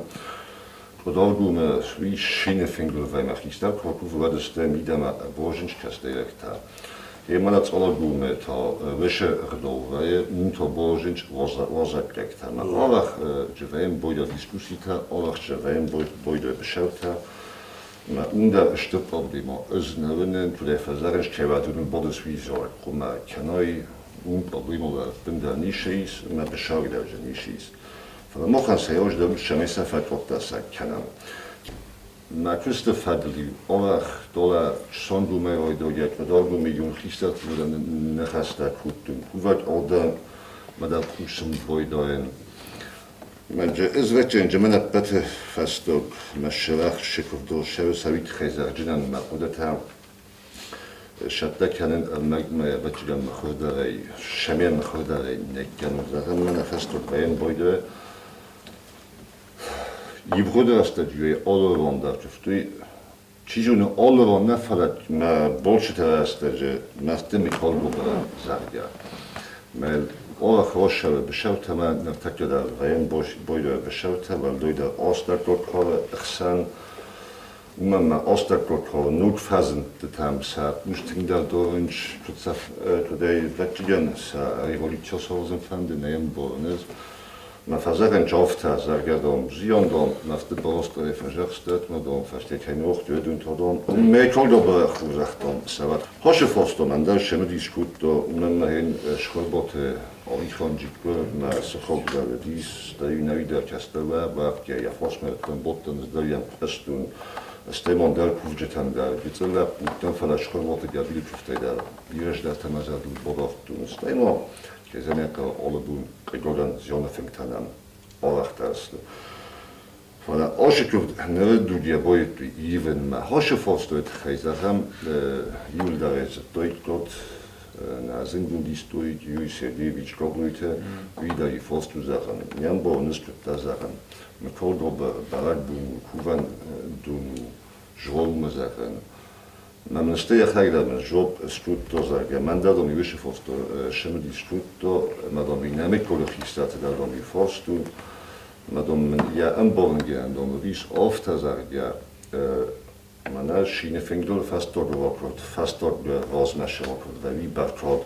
Къуыдаргомы уый сины фынгыл вӕймӕ хистӕр куы ракувы, уӕд сты мидӕмӕ бозынч кӕстӕйрӕгтӕ. Емӕ Цъалагомы та уышы ӕгъдау вӕййы, уым та бозынч уазӕггӕгтӕ. Мӕ арӕх джывӕйӕм бойдӕ дискусситӕ, арӕх джывӕйӕм бойдӕ быцӕутӕ. Мӕ уым дӕр стыр проблемӕ. Ӕз нӕ уынын, куыдӕй фӕзӕгъынц, кӕй уӕд уын бодысвизор хъуамӕ кӕной, уым проблемӕ ӕппындӕр ницы ис, ӕмӕ быцӕуаг дӕр ницы ис. Фӕлӕ махӕн сӕйраджыдӕр цӕмӕй сӕ фӕкъаддӕр кӕнӕм. Мӕ куысты фӕдыл-иу арӕх долӕ Чысангомӕй райдайгӕ Къуыдаргомы ион хистӕртимӕ ныхӕстӕ кодтон. Кувӕг адӕммӕ дӕр хъусын байдайын. Ӕз мӕн ӕппӕты фӕстаг мӕ сӕрӕхсы куывдыл сӕры тыххӕй зӕгъджынӕн мӕ хъуыдытӕ сӕттӕ кӕнын ӕрмӕгмӕ, ӕвӕццӕгӕн, мыхуырдарӕй, сӕмӕ мыхуырдарӕй нӕ кӕнын. Зӕгъӕм, мӕнӕ фӕстаг вӕййӕн бойдӕ ивгъуыд рӕстӕджы алырон дӕр куывтой. Чи зоны, алырон нӕ, фӕлӕ мӕ болчыты рӕстӕджы мӕрдты Михалгомы, зӕгъгӕ. Мӕ арӕх росӕвы быцӕутӕ мӕ ныртӕккӕ дӕр вӕййӕн бойдӕ быцӕутӕ, уӕлдайдӕр астӕуккаг ӕхсӕн. Уымӕн ма астӕуккаг ног фӕзындтытӕм сӕ хъус тынгдӕр дарынц, куыдӕй ӕвӕццӕгӕн сӕ революци саразын фӕнды, нӕ ӕмбарын ӕз. Мӕ фӕзӕгъын афтӕ, зӕгъгӕ, дам, зиан, дам, мӕрдты бӕлӕстӕй фӕзӕхстӕт, ма, дам, фӕсте кӕй ногъдуӕдун, та, дам, мӕ калгӕ хорзӕхтам сӕвӕр. Хосы фарстам ӕндӕр цымыдис кодта, уымӕн ма йын Схуырбаты Алихан Джикко мӕ сыхаг дӕр уыдис, стӕй нӕуидӕр кӕстӕр бафтгӕ йӕ фарсмӕ бадтӕн, ӕз дӕр йӕм хъуыстон, стӕй ма ӕндӕр кувджытӕм дӕр. Гыццыл лӕппу уыдтӕн, фӕлӕ Схуырбаты Гӕбилы куывтӕй дӕр бирӕ здӕхтӕ мӕ зӕрдыл бадардтон. Стӕй ма Кезанӕхъы алыбон хъыгагӕн зианы фынгтӕ нӕм арӕхдӕр сты. Фӕлӕ ацы куывд ныры дуджы байдыдтой ивынмӕ. Ацы фарстайы тыххӕй, зӕгъӕм, иуылдӕр зыдтой код нӕ зындгонд историк Юрий Сергеевич Гаглойты Видайы фарст у, зӕгъӕм, не мбарын скуыдта, зӕгъӕм, Мыкалгабы бӕрӕгбон у, кувӕндон у, згъорумӕ, зӕгъӕн. Мӕ мын стӕй йӕхӕдӕг дӕр мын жопп скодта, зӕгъгӕ, мӕн дӕр дам иу фарста цымыдис кодта, ӕмӕ дам иннӕ колы хистӕрты дӕр дам иу фарст у. Ӕмӕ дам мын йӕ ӕмбарынгӕнӕн дам уыдис афтӕ, зӕгъгӕ, мӕнӕ сины фынгыл фӕстаг ракурд, фӕстаг размӕ ракурд вӕййы бӕркад.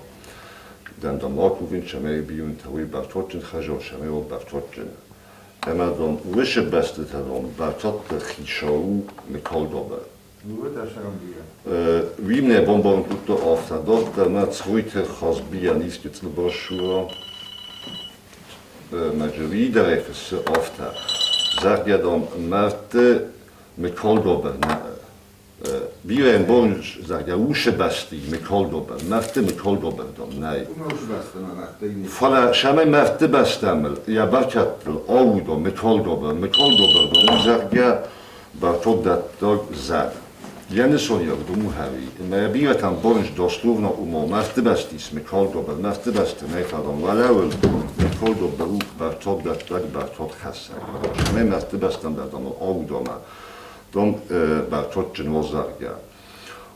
Дӕн дам ракувын, цӕмӕй бинонтӕ уой бӕркадджын хӕдзар, цӕмӕй уой бӕркадджын. Ӕмӕ дам уыцы бӕстӕтӕ дам бӕркадты хицау у Мыкалгабы. Уимне бомбарын кодта афтӕ дарддӕр мӕ Цгъойты Хазбийӕн ис гыццыл брошюрӕ. Мӕ фыссы афтӕ, зӕгъгӕ, дам, мӕрдты Мыкалгабыр нӕ бирӕ ӕмбарын, зӕгъгӕ, усы бӕсты Мыкалгабыр, мӕрдты Мыкалгабыр, дам, нӕй. Фӕлӕ цӕмӕй мӕрдты бӕстӕмыл йӕ бӕркӕдтыл аудо Мыкалгабыр, Мыкалгабыр, дам, зӕгъгӕ, бартоддӕттӕг зӕд. Йӕ нысаниуӕг дам у хӕри, ӕмӕ йӕ бирӕтӕм барынц дословно ома мӕрдты бӕсты ис Мыкалгабыр, мӕрдты бӕсты нӕй фӕдон уӕлӕуыл Мыкалгабыр у бартоддӕттӕг, бартодхӕссӕг. Цӕмӕй мӕрдты бӕстӕм дӕр дам аудомӕ, дам бартодджын уа, зӕгъгӕ.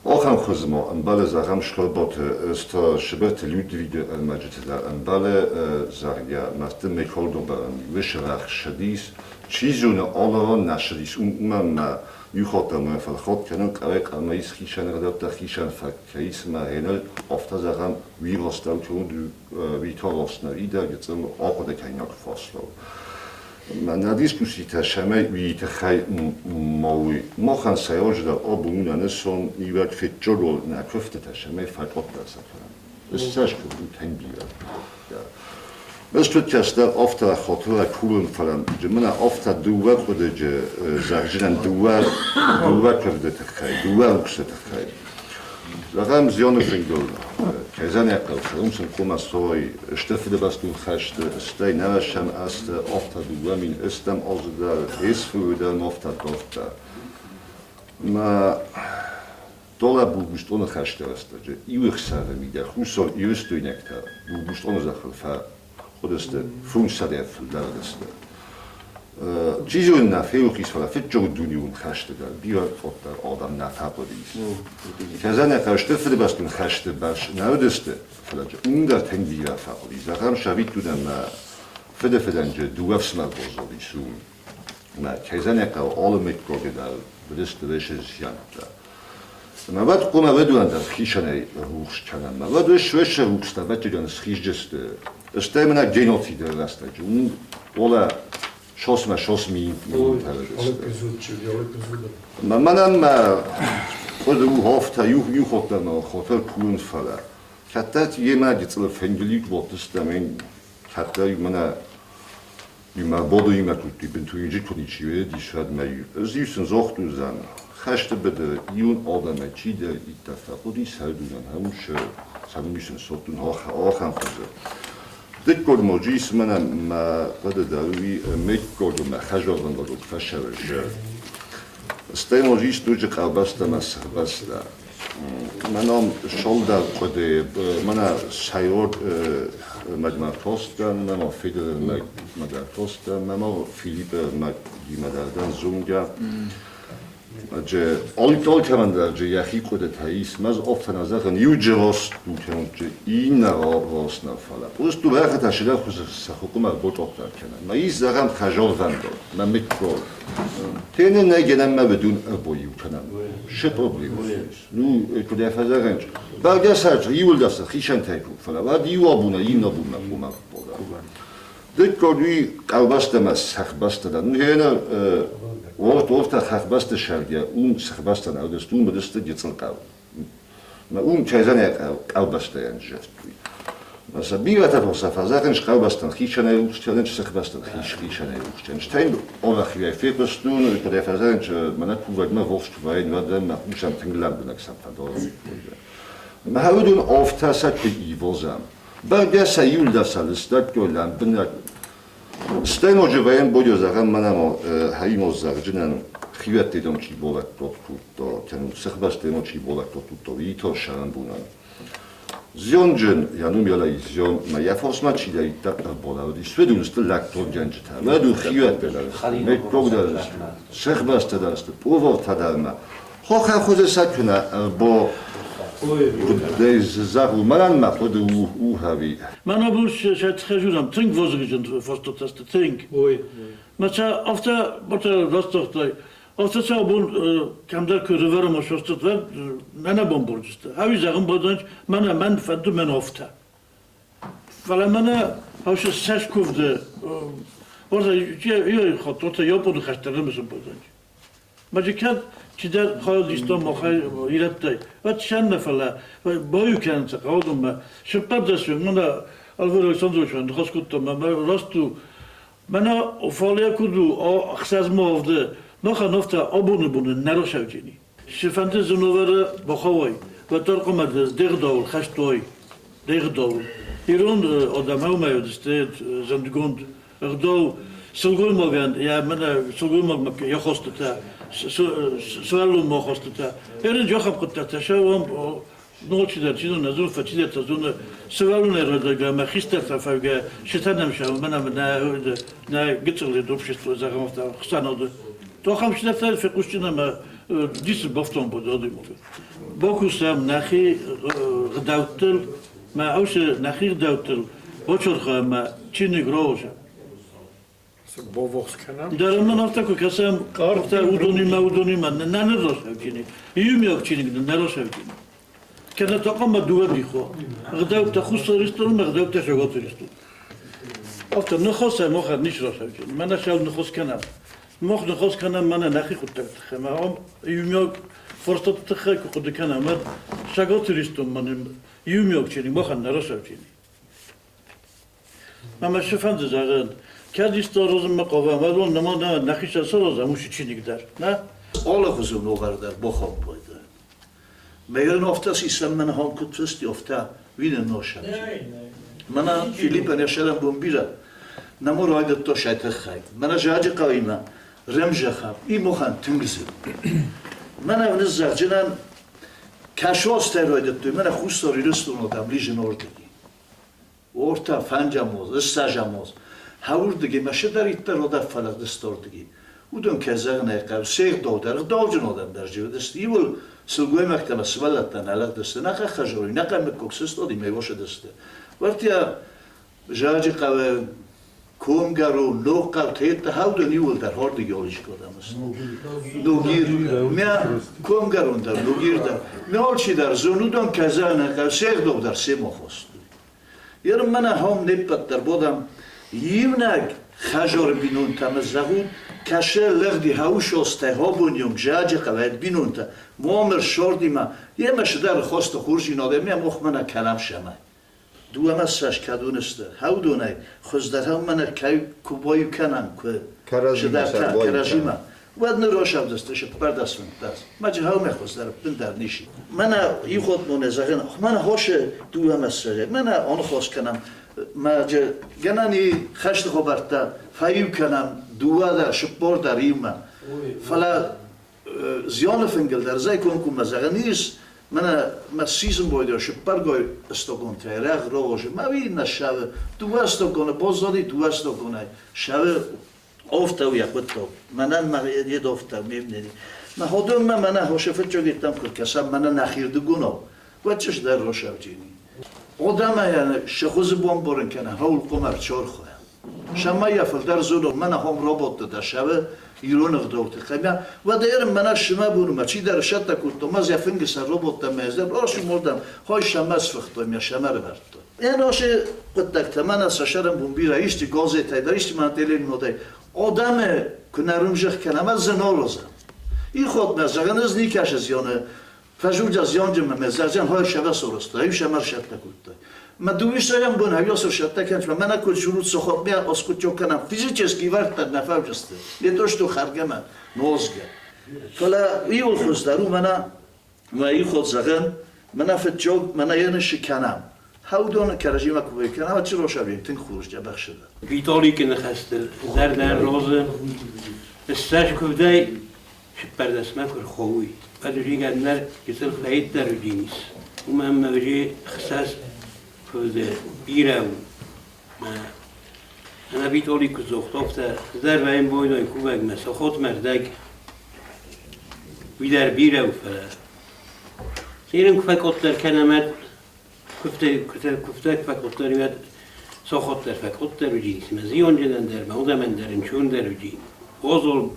Ахӕм хуызы ма ӕмбӕлы, зӕгъӕм, Схуырбаты Сыбырты Людвиджы ӕрмӕджыты дӕр ӕмбӕлы, зӕгъгӕ, мӕрдты Мыкалгабырӕн уысрӕх ссыдис, чи зоны, алыран нӕ ссыдис, уымӕн мӕ иу хатт ӕмӕ фӕлхатт кӕнын къӕрӕй-къӕрмӕ ис хицӕн ӕгъдӕуттӕ, хицӕн фӕткӕ ис ӕмӕ гъеныр афтӕ зӕгъӕм, уый растау кӕуд, уый та раст нӕ, уый дӕр гыццыл ахъуыды кӕнинаг фарста у. Нӕ дискусситӕ сӕмӕй уый тыххӕй ма уый. Махӕн сӕйраджыдӕр абон у нӕ нысан иуӕг федчорол нӕ куывдтытӕ сӕмӕй фӕкъаддӕр сӕ кӕнӕм. Ссӕдз куывд у тынг бирӕ. Ӕз куыд кӕстӕр, афтӕ хатырӕй курын, фӕлӕ мӕнӕ афтӕ дыууӕ хъуыдыджы зӕгъдзынӕн дыууӕ куывды тыххӕй, дыууӕ рухсы тыххӕй. Зӕгъӕм, зианы фынгыл кӕй зӕнӕхъӕу цӕуынц хъуамӕ цой Стыр Фыдыбӕстон хӕсты, стӕй нӕрӕсӕм азты афтӕ 2000 азы дӕр, СФУ дӕр афтӕ дарддӕр. Мӕ Дола Бургустоны хӕсты рӕстӕджы иу ӕхсӕвы мидӕг Хуссар Ирыстойнӕгтӕ Бургустоны зӕххыл фӕхъуыдысты 500 фылдӕр сты. Чи зоны, нӕ ферох ис, фӕлӕ фыццаг дунеон хӕсты дӕр бирӕ къаддӕр адӕм нӕ фӕхъуыдис. Кӕзӕнӕтӕ Стыр Фыдыбӕстон хӕсты бӕрц нӕ уыдысты, фӕлӕ уым дӕр тынг бирӕ фӕхъуыди. Зӕгъӕм, сӕвиттудӕн мӕ фыдыфыдӕнджы дыууӕ ӕфсымӕр баззадис уым. Мӕ кӕзӕнӕтӕ алы мыггаджы дӕр уыдысты весызиӕнттӕ. Ӕмӕ уӕд хъуамӕ уыдонӕн дӕр хицӕнӕй рухс кӕнӕм. Ӕмӕ уӕд уыцы рухстӕ ӕвӕццӕгӕн схизджысты. Стӕй мӕнӕ геноциды рӕстӕджы уым уӕлӕ сосмӕ сосми минутӕ уыдысты. Мӕ мӕнӕн мӕ хъуыды у афтӕ, иу хотӕ мӕ хотӕ курын, фӕлӕ кӕддӕр йемӕ гыццыл фӕнгыл бадтыстӕм, кӕддӕр мӕнӕ Мӕ бодоимӕ куыдтой бынтон куы ничи уыдис, уӕдмӕ-иу ӕз-иу сын загътон, хӕсты быдыры иун адӕмӕй чидӕр иттӕг фӕхъуыди сӕрдунӕн ӕмусы цӕмӕн соттун ахӕм хуызы. Дыккаг ноджы ис мӕнӕ мӕ хъуыды дӕр уый мыггаг мӕ хӕзӕрвӕндагыл фӕсӕвӕзы. Стӕй ноджы ис ноджы къабӕзтӕ мӕ сыхбӕстӕ. Мӕнӕн цалдӕр хъуыды, мӕнӕ сӕйраг мӕгмӕртоз дӕн, мӕ фидер мӕгмӕртоз дӕн, мӕ Филиппе мӕгимӕ дӕн зонгӕ. Алкӕмӕн дӕр йӕхи хъуыдытӕ ис, мӕз афтӕ нӕ зӕгъын, иу джы раст у кӕнӕ иннӕ раст нӕ, фӕлӕ просто рӕгъытӕ сидӕрхуызы сӕ хъуымӕ ботъохтӕ кӕнӕ. Мӕ ис зӕгъӕм хӕзӕрвӕндон, мӕ мыггаг. Тене нӕ гӕнӕн мӕ ведун ӕрбоиу кӕнӕм. Шы проблема ис. Ну, куыд фӕзӕгъӕн, бӕргӕ сӕ иуылдӕр сӕ хицӕнтӕй куы, фӕлӕ уӕд иу абонӕй иннӕ бонмӕ хъуамӕ Дыккаг уый къалбӕстӕ мӕ сӕхбӕстӕ дӕр. Ну, гъеныр ортӕ хӕхбӕсты сӕргӕ, ум сӕхбӕстӕ нӕ уыдысты, уым уыдысты гыццыл хъӕу. Мӕ ум кӕй къалбӕстӕйӕн зӕгъдтой. Мӕ сӕ бирӕтӕ то сӕ фӕзӕгъынц къалбӕстӕн хицӕнӕй рухс кӕнынц, сӕхбӕстӕн хицӕнӕй рухс кӕнынц. Стӕй орӕхиуӕй фехъуыстон, куыд фӕзӕгъынц, мӕнӕ кувӕгмӕ рухс куы вӕййын, уӕд мӕ хъусӕм тынг лӕмбынӕг сӕм фӕдарынц. Мӕ уыдон афтӕ сӕ куы ивозӕм. Бӕргӕ сӕ иуылдӕр сӕ лыстӕгтой лӕмбынӕг. Стӕй ноджы вӕййӕм бодио зӕгъӕм, мӕнӕ ма хӕймоз зӕгъджынӕн хиуӕтты дон чи болӕггод кодта, кӕнӕ сыхбӕсты дон чи болӕггод кодта, уый то сӕрӕнбонӕн. Зионджын, йӕ ном йӕ зион, мӕ йӕ фосмӕ чидӕриддӕр ӕрбалӕууыдис, уыдон сты лӕггадгӕнджытӕ, уӕд хиуӕттӕ дӕр сты, мыггаг дӕр сты, сыхбӕстӕ дӕр сты, пъувортӕ дӕр ма. Хохӕ хуызы сӕ куынӕ ӕрбо куыдӕй зӕгъу, мӕнӕн мӕ хъуыды у ӕви. Мӕнӕ бур сӕ тыхӕй тынг вазыгджын фарстатӕ сты, тынг. Мӕ сӕ афтӕ батӕ растагътай, афтӕ сӕ абон кӕмдӕр куы рывӕрӕм састат, мӕнӕ бамбардзысты. Ӕви зӕгъын баданч, мӕнӕ мӕн фӕнды мӕн афтӕ. Фӕлӕ мӕнӕ ӕвсе сӕс куывды, орта хатт, орта Японы хӕстӕ рымысын баданч. Маджы кӕд чидӕр хайад иста махӕй ирӕттӕй, уӕд сӕн нӕ фӕлӕ баиу кӕнын сӕ хъӕуы Сыппӕрдӕс мӕнӕ Альберт Александровичӕн ныхас кодтам ӕмӕ раст у, мӕнӕ фалейӕ куыд у, ӕхсӕз мавды, махӕн афтӕ абоны боны нӕ расӕвджени. Цыфӕнды зыновӕры бахауай, уӕддӕр хъуамӕ де гъдауыл хӕст уай, де гъдауыл. Ирон адӕм ӕмӕ уыдысты зындгонд ӕгъдау сылгоймагӕн йӕ мӕнӕ сылгоймагмӕ йӕ хостытӕ, сывӕллонмӕ хостытӕ. Ерын ахӕм хъуыддӕгтӕ сӕ уым ночидӕр чи зоны, зоны, фӕчидӕртӕ зоны, сывӕллонӕй райдайгӕ ӕмӕ хистӕртӕ фӕугӕ, сытӕ нӕм сӕ мӕнӕ нӕ нӕ гыццыл общество зӕгъӕм афтӕ ӕхсӕнады. То ахӕм чидӕртӕ фехъусджын ӕмӕ дисы бафтауын бод адӕймагы. Бакусӕм нӕхи гъдӕуттыл, мӕ ӕвсе нӕхи гъдӕуттыл бачорхӕ ӕмӕ чиныг рауазӕм. Бовохс кӕнӕм. Дӕр ӕмӕ афтӕ куы кӕсӕм, афтӕ уыдонимӕ, уыдонимӕ нӕ ныррасӕв чиныг. Иумиаг чиныг нын нӕ расӕв чиныг. Кӕнӕ та хъуамӕ дыууӕ дихы. Ӕгъдӕуттӕ Хуссар Ирыстон ӕмӕ ӕгъдӕуттӕ Цӕгат Ирыстон. Афтӕ ныхасӕй махӕн ницы рацӕудзӕни. Мӕнӕ сӕ ныхас кӕнӕм. Мах ныхас кӕнӕм мӕнӕ нӕхи хъуыддӕгты тыххӕй. Мӕ ам иумиаг фарстаты тыххӕй куы хъуыды кӕнӕм, уӕд Цӕгат Ирыстонмӕ нын иумиаг чиныг махӕн нӕ рацӕудзӕни. Ӕмӕ цы фӕнды зӕгъӕн, кӕд исты аразынмӕ хъавӕм, уӕд уал нӕма нӕ нӕхицӕн саразӕм уыцы чиныг дӕр, нӕ? Алыхуызон уавӕр дӕр бахампайдӕ. Мӕгӕн афтӕ сисӕн мӕнӕ хам куыд фысти, афтӕ уинӕ носӕн. Мӕнӕ Филиппӕн йӕ сӕрӕнбон бирӕ нӕма райдыдта сӕ тыххӕй. Мӕнӕ Заджы хъӕуимӕ Рӕмзӕхӕн и мохӕн тынг зын. Мӕнӕ ныззӕгъджынӕн кӕсостӕй райдыдтой, мӕнӕ Хуссар Ирыстоны там лизын ордыги. Ортӕ фӕнджамоз, ссӕжамоз. Хӕуырдыги мӕ сыдӕриддӕр одӕффӕлӕгъдыстордыги. Уыдон, кӕй зӕгъын ӕй хъӕуы, се гъдау дӕр ӕгъдауджын адӕм дӕр зилдысты. Иуыл сылгоймӕгтӕ ӕмӕ сывӕллӕттӕ нӕ лӕгдысты, нӕ хъӕхъхъӕзой, нӕ къӕмыкког сыстади мӕ осыдысты. Уӕртӕ Заджы хъӕуы комгӕрон, Ногхъӕу, Тедта, хӕудон иууылдӕр хордыг ёлискод адӕм сты. Ногир, мӕ комгӕрон дӕр, Ногир дӕр. Мӕ алчидӕр зоны, уыдон кӕй зӕгъын ӕй хъӕуы, се гъдау дӕр семӕ хостой. Ерын мӕнӕ хом не ппӕт дӕр бодам иунӕг хӕзоры бинонтӕмӕ зӕгъут, кӕсы лӕгди хӕусостӕй хобоньонг заджы хъӕуӕд бинонтӕ, момыр сордимӕ, емӕ сыдӕр хосты хурзинад, ӕмӕ мох мӕнӕ кӕлӕм сӕмӕ. Дыууӕмӕ ссӕдз кӕдон сты. Хӕудонӕй хуыздӕр мӕнӕ кӕй куы баиу кӕнӕм, куы цыдӕртӕ кӕрӕдзимӕ, уӕд ныр расавдысты сыппӕрдӕс фынддӕс. Мӕ джихаумӕ хуыздӕр ӕппындӕр ницы. Мӕнӕ ихотмонӕ зӕгъын, мӕнӕ хосы дыууӕмӕ ссӕдзӕ, мӕнӕ аныхас кӕнӕм, мӕ гӕнӕн и хӕсты хабӕрттӕ фӕиу кӕнӕм дыууӕ дӕр, сыппор дӕр иумӕ. Фӕлӕ зианы фынгыл дӕр зӕй комкоммӕ зӕгъӕн ис, мӕнӕ мӕ сизын бойдӕр сыппӕргой стогонтӕй рӕгъ рогъозы, мӕ уый нӕ ссары дыууӕ стогоны боззади дыууӕ стогонӕй ссары офтау йӕ хъуыддаг. Мӕнӕн мӕ йед офтау ме мнени. Мӕ ходонмӕ мӕнӕ хосы фыццагеттӕм куы ркӕсӕм, мӕнӕ нӕхирдыгонау, уӕд чыз дӕр росавджини. Одамӕ сыхуызы бомборын кӕнӕ хӕул къуымӕр чорхуы. Сӕмӕйӕ фылдӕр зонон, мӕнӕ хом роботты дӕр сӕвы ирон ӕгъдӕутты хъӕмӕ. Уӕдӕ ерын мӕнӕ сымӕ бонмӕ чидӕр сӕттӕ кодтон, мӕ зӕ фынгы сӕр роботтӕ мӕ ӕз дӕр расымордӕм, хой сӕмӕ сфыхтой, мӕ сӕмӕ рывӕрдтой. Ӕносы хъуыддӕгтӕ мӕнӕ сӕ сӕрӕн бон бирӕ исты газетӕй дӕр, исты мӕнӕ теленнодӕй. Адӕмы куы нӕ рымзых кӕнӕм, ӕз зынорозӕн. Ихотмӕ зӕгъын, ӕз никӕсы зионы Фӕзуджа зианджынмӕ мӕ зӕрдӕн хой сӕвӕсорӕста, иу сӕмӕ рсӕттӕ кодта. Мӕ дыууиссӕдзӕм бон хӕйосыр сӕттӕ кӕныс, мӕ мӕнӕ куыд журут сохотмӕ оскутьо кӕнӕм, физически вӕрдтӕ нӕ фӕвджысты, не то что хӕргӕмӕ, нозгӕ. Фӕлӕ иуыл хуыздӕр у мӕнӕ мӕ ихот зӕгъӕн, мӕнӕ фыдджог, мӕнӕ енышы кӕнӕм. Хӕудоны кӕрӕдзимӕ куы кӕнӕм, уӕд чыросабин тынг хорз дзӕбӕх сыды. Виталикы ныхӕсты зӕрдӕ розы ссӕдз куывдӕй цыппӕрдӕсмӕ куы рхоуй, уӕд узигӕннӕр гыццыл фӕйддӕр уыдис. Уымӕн ӕмӕ уыди хсӕз куывды бирӕ у. Ӕмӕ Витоли куы дзохтофтӕ, цыдӕр вӕйын бойной кувӕгмӕ, сохотмӕ рдӕг. Уый дӕр бирӕ у, фӕлӕ Цирын куы фӕкъуыддӕр кӕнӕм, ӕд куывтӕ куывтӕ куы фӕкъуыддӕр, уӕд сохот дӕр фӕкъуыддӕр уыди, цымӕ зионджынӕн дӕр, мӕ удӕмӕн дӕр, ӕнчондӕр уыди. Озол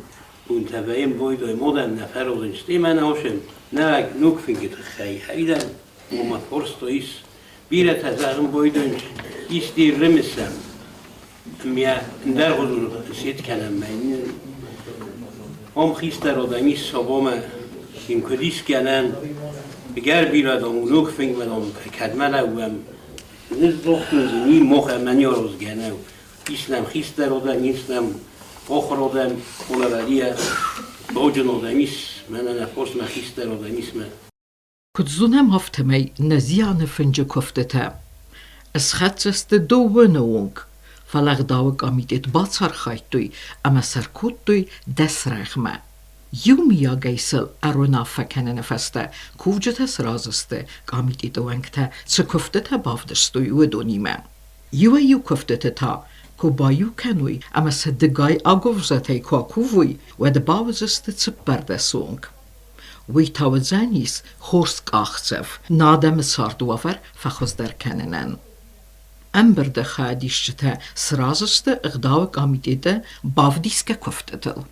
бунтӕ бойдой модӕн нӕ фӕрозынц. Имӕ наушен нӕ нук финги тыххӕй. Хайдӕн уома форсто ис. Бирӕтӕ зӕгъын бойдойнч исти рымысӕм. Мя ндӕр гъудун сет кӕнӕм. Ом хистӕр одам ис собомӕ им куд искӕнӕн. Гӕр бирӕдон нук фингмӕдон кӕдмӕ лӕууӕм. Низдохтун ни мох ӕмӕ ни орозгӕнӕу. Ис нӕм хистӕр одам, ис нӕм охыр одам, олавӕрийӕ боджын одам ис, мӕнӕ нӕ фосмӕ хистӕр одам ис мӕ. Куыд зонӕм, афтӕмӕй нӕ зианы фынджы куывдтытӕ схӕццӕ сты дыууыны онг, фӕлӕ ӕгъдауы комитет бацархайдтой ӕмӕ сӕ ркодтой дӕс рӕгъмӕ. Иумиагӕй сыл ӕруынаффӕ кӕныны фӕстӕ кувджытӕ сразы сты, комитеты уӕнгтӕ цы куывдтытӕ бавдыстой, уыдонимӕ. Иуӕй-иу куывдтыты та куы баиу кӕной ӕмӕ сӕ дыгай агуывзӕтӕй куы акувой, уӕд бауыдзысты цыппӕрдӕсы онг. Уый та уыдзӕнис хорз къахдзӕф нӕ адӕмы цардуавӕр фӕхуыздӕр кӕнынӕн. Ӕмбырды хайадисджытӕ сразы сты ӕгъдауы комитеты бавдисгӕ куывдтытыл.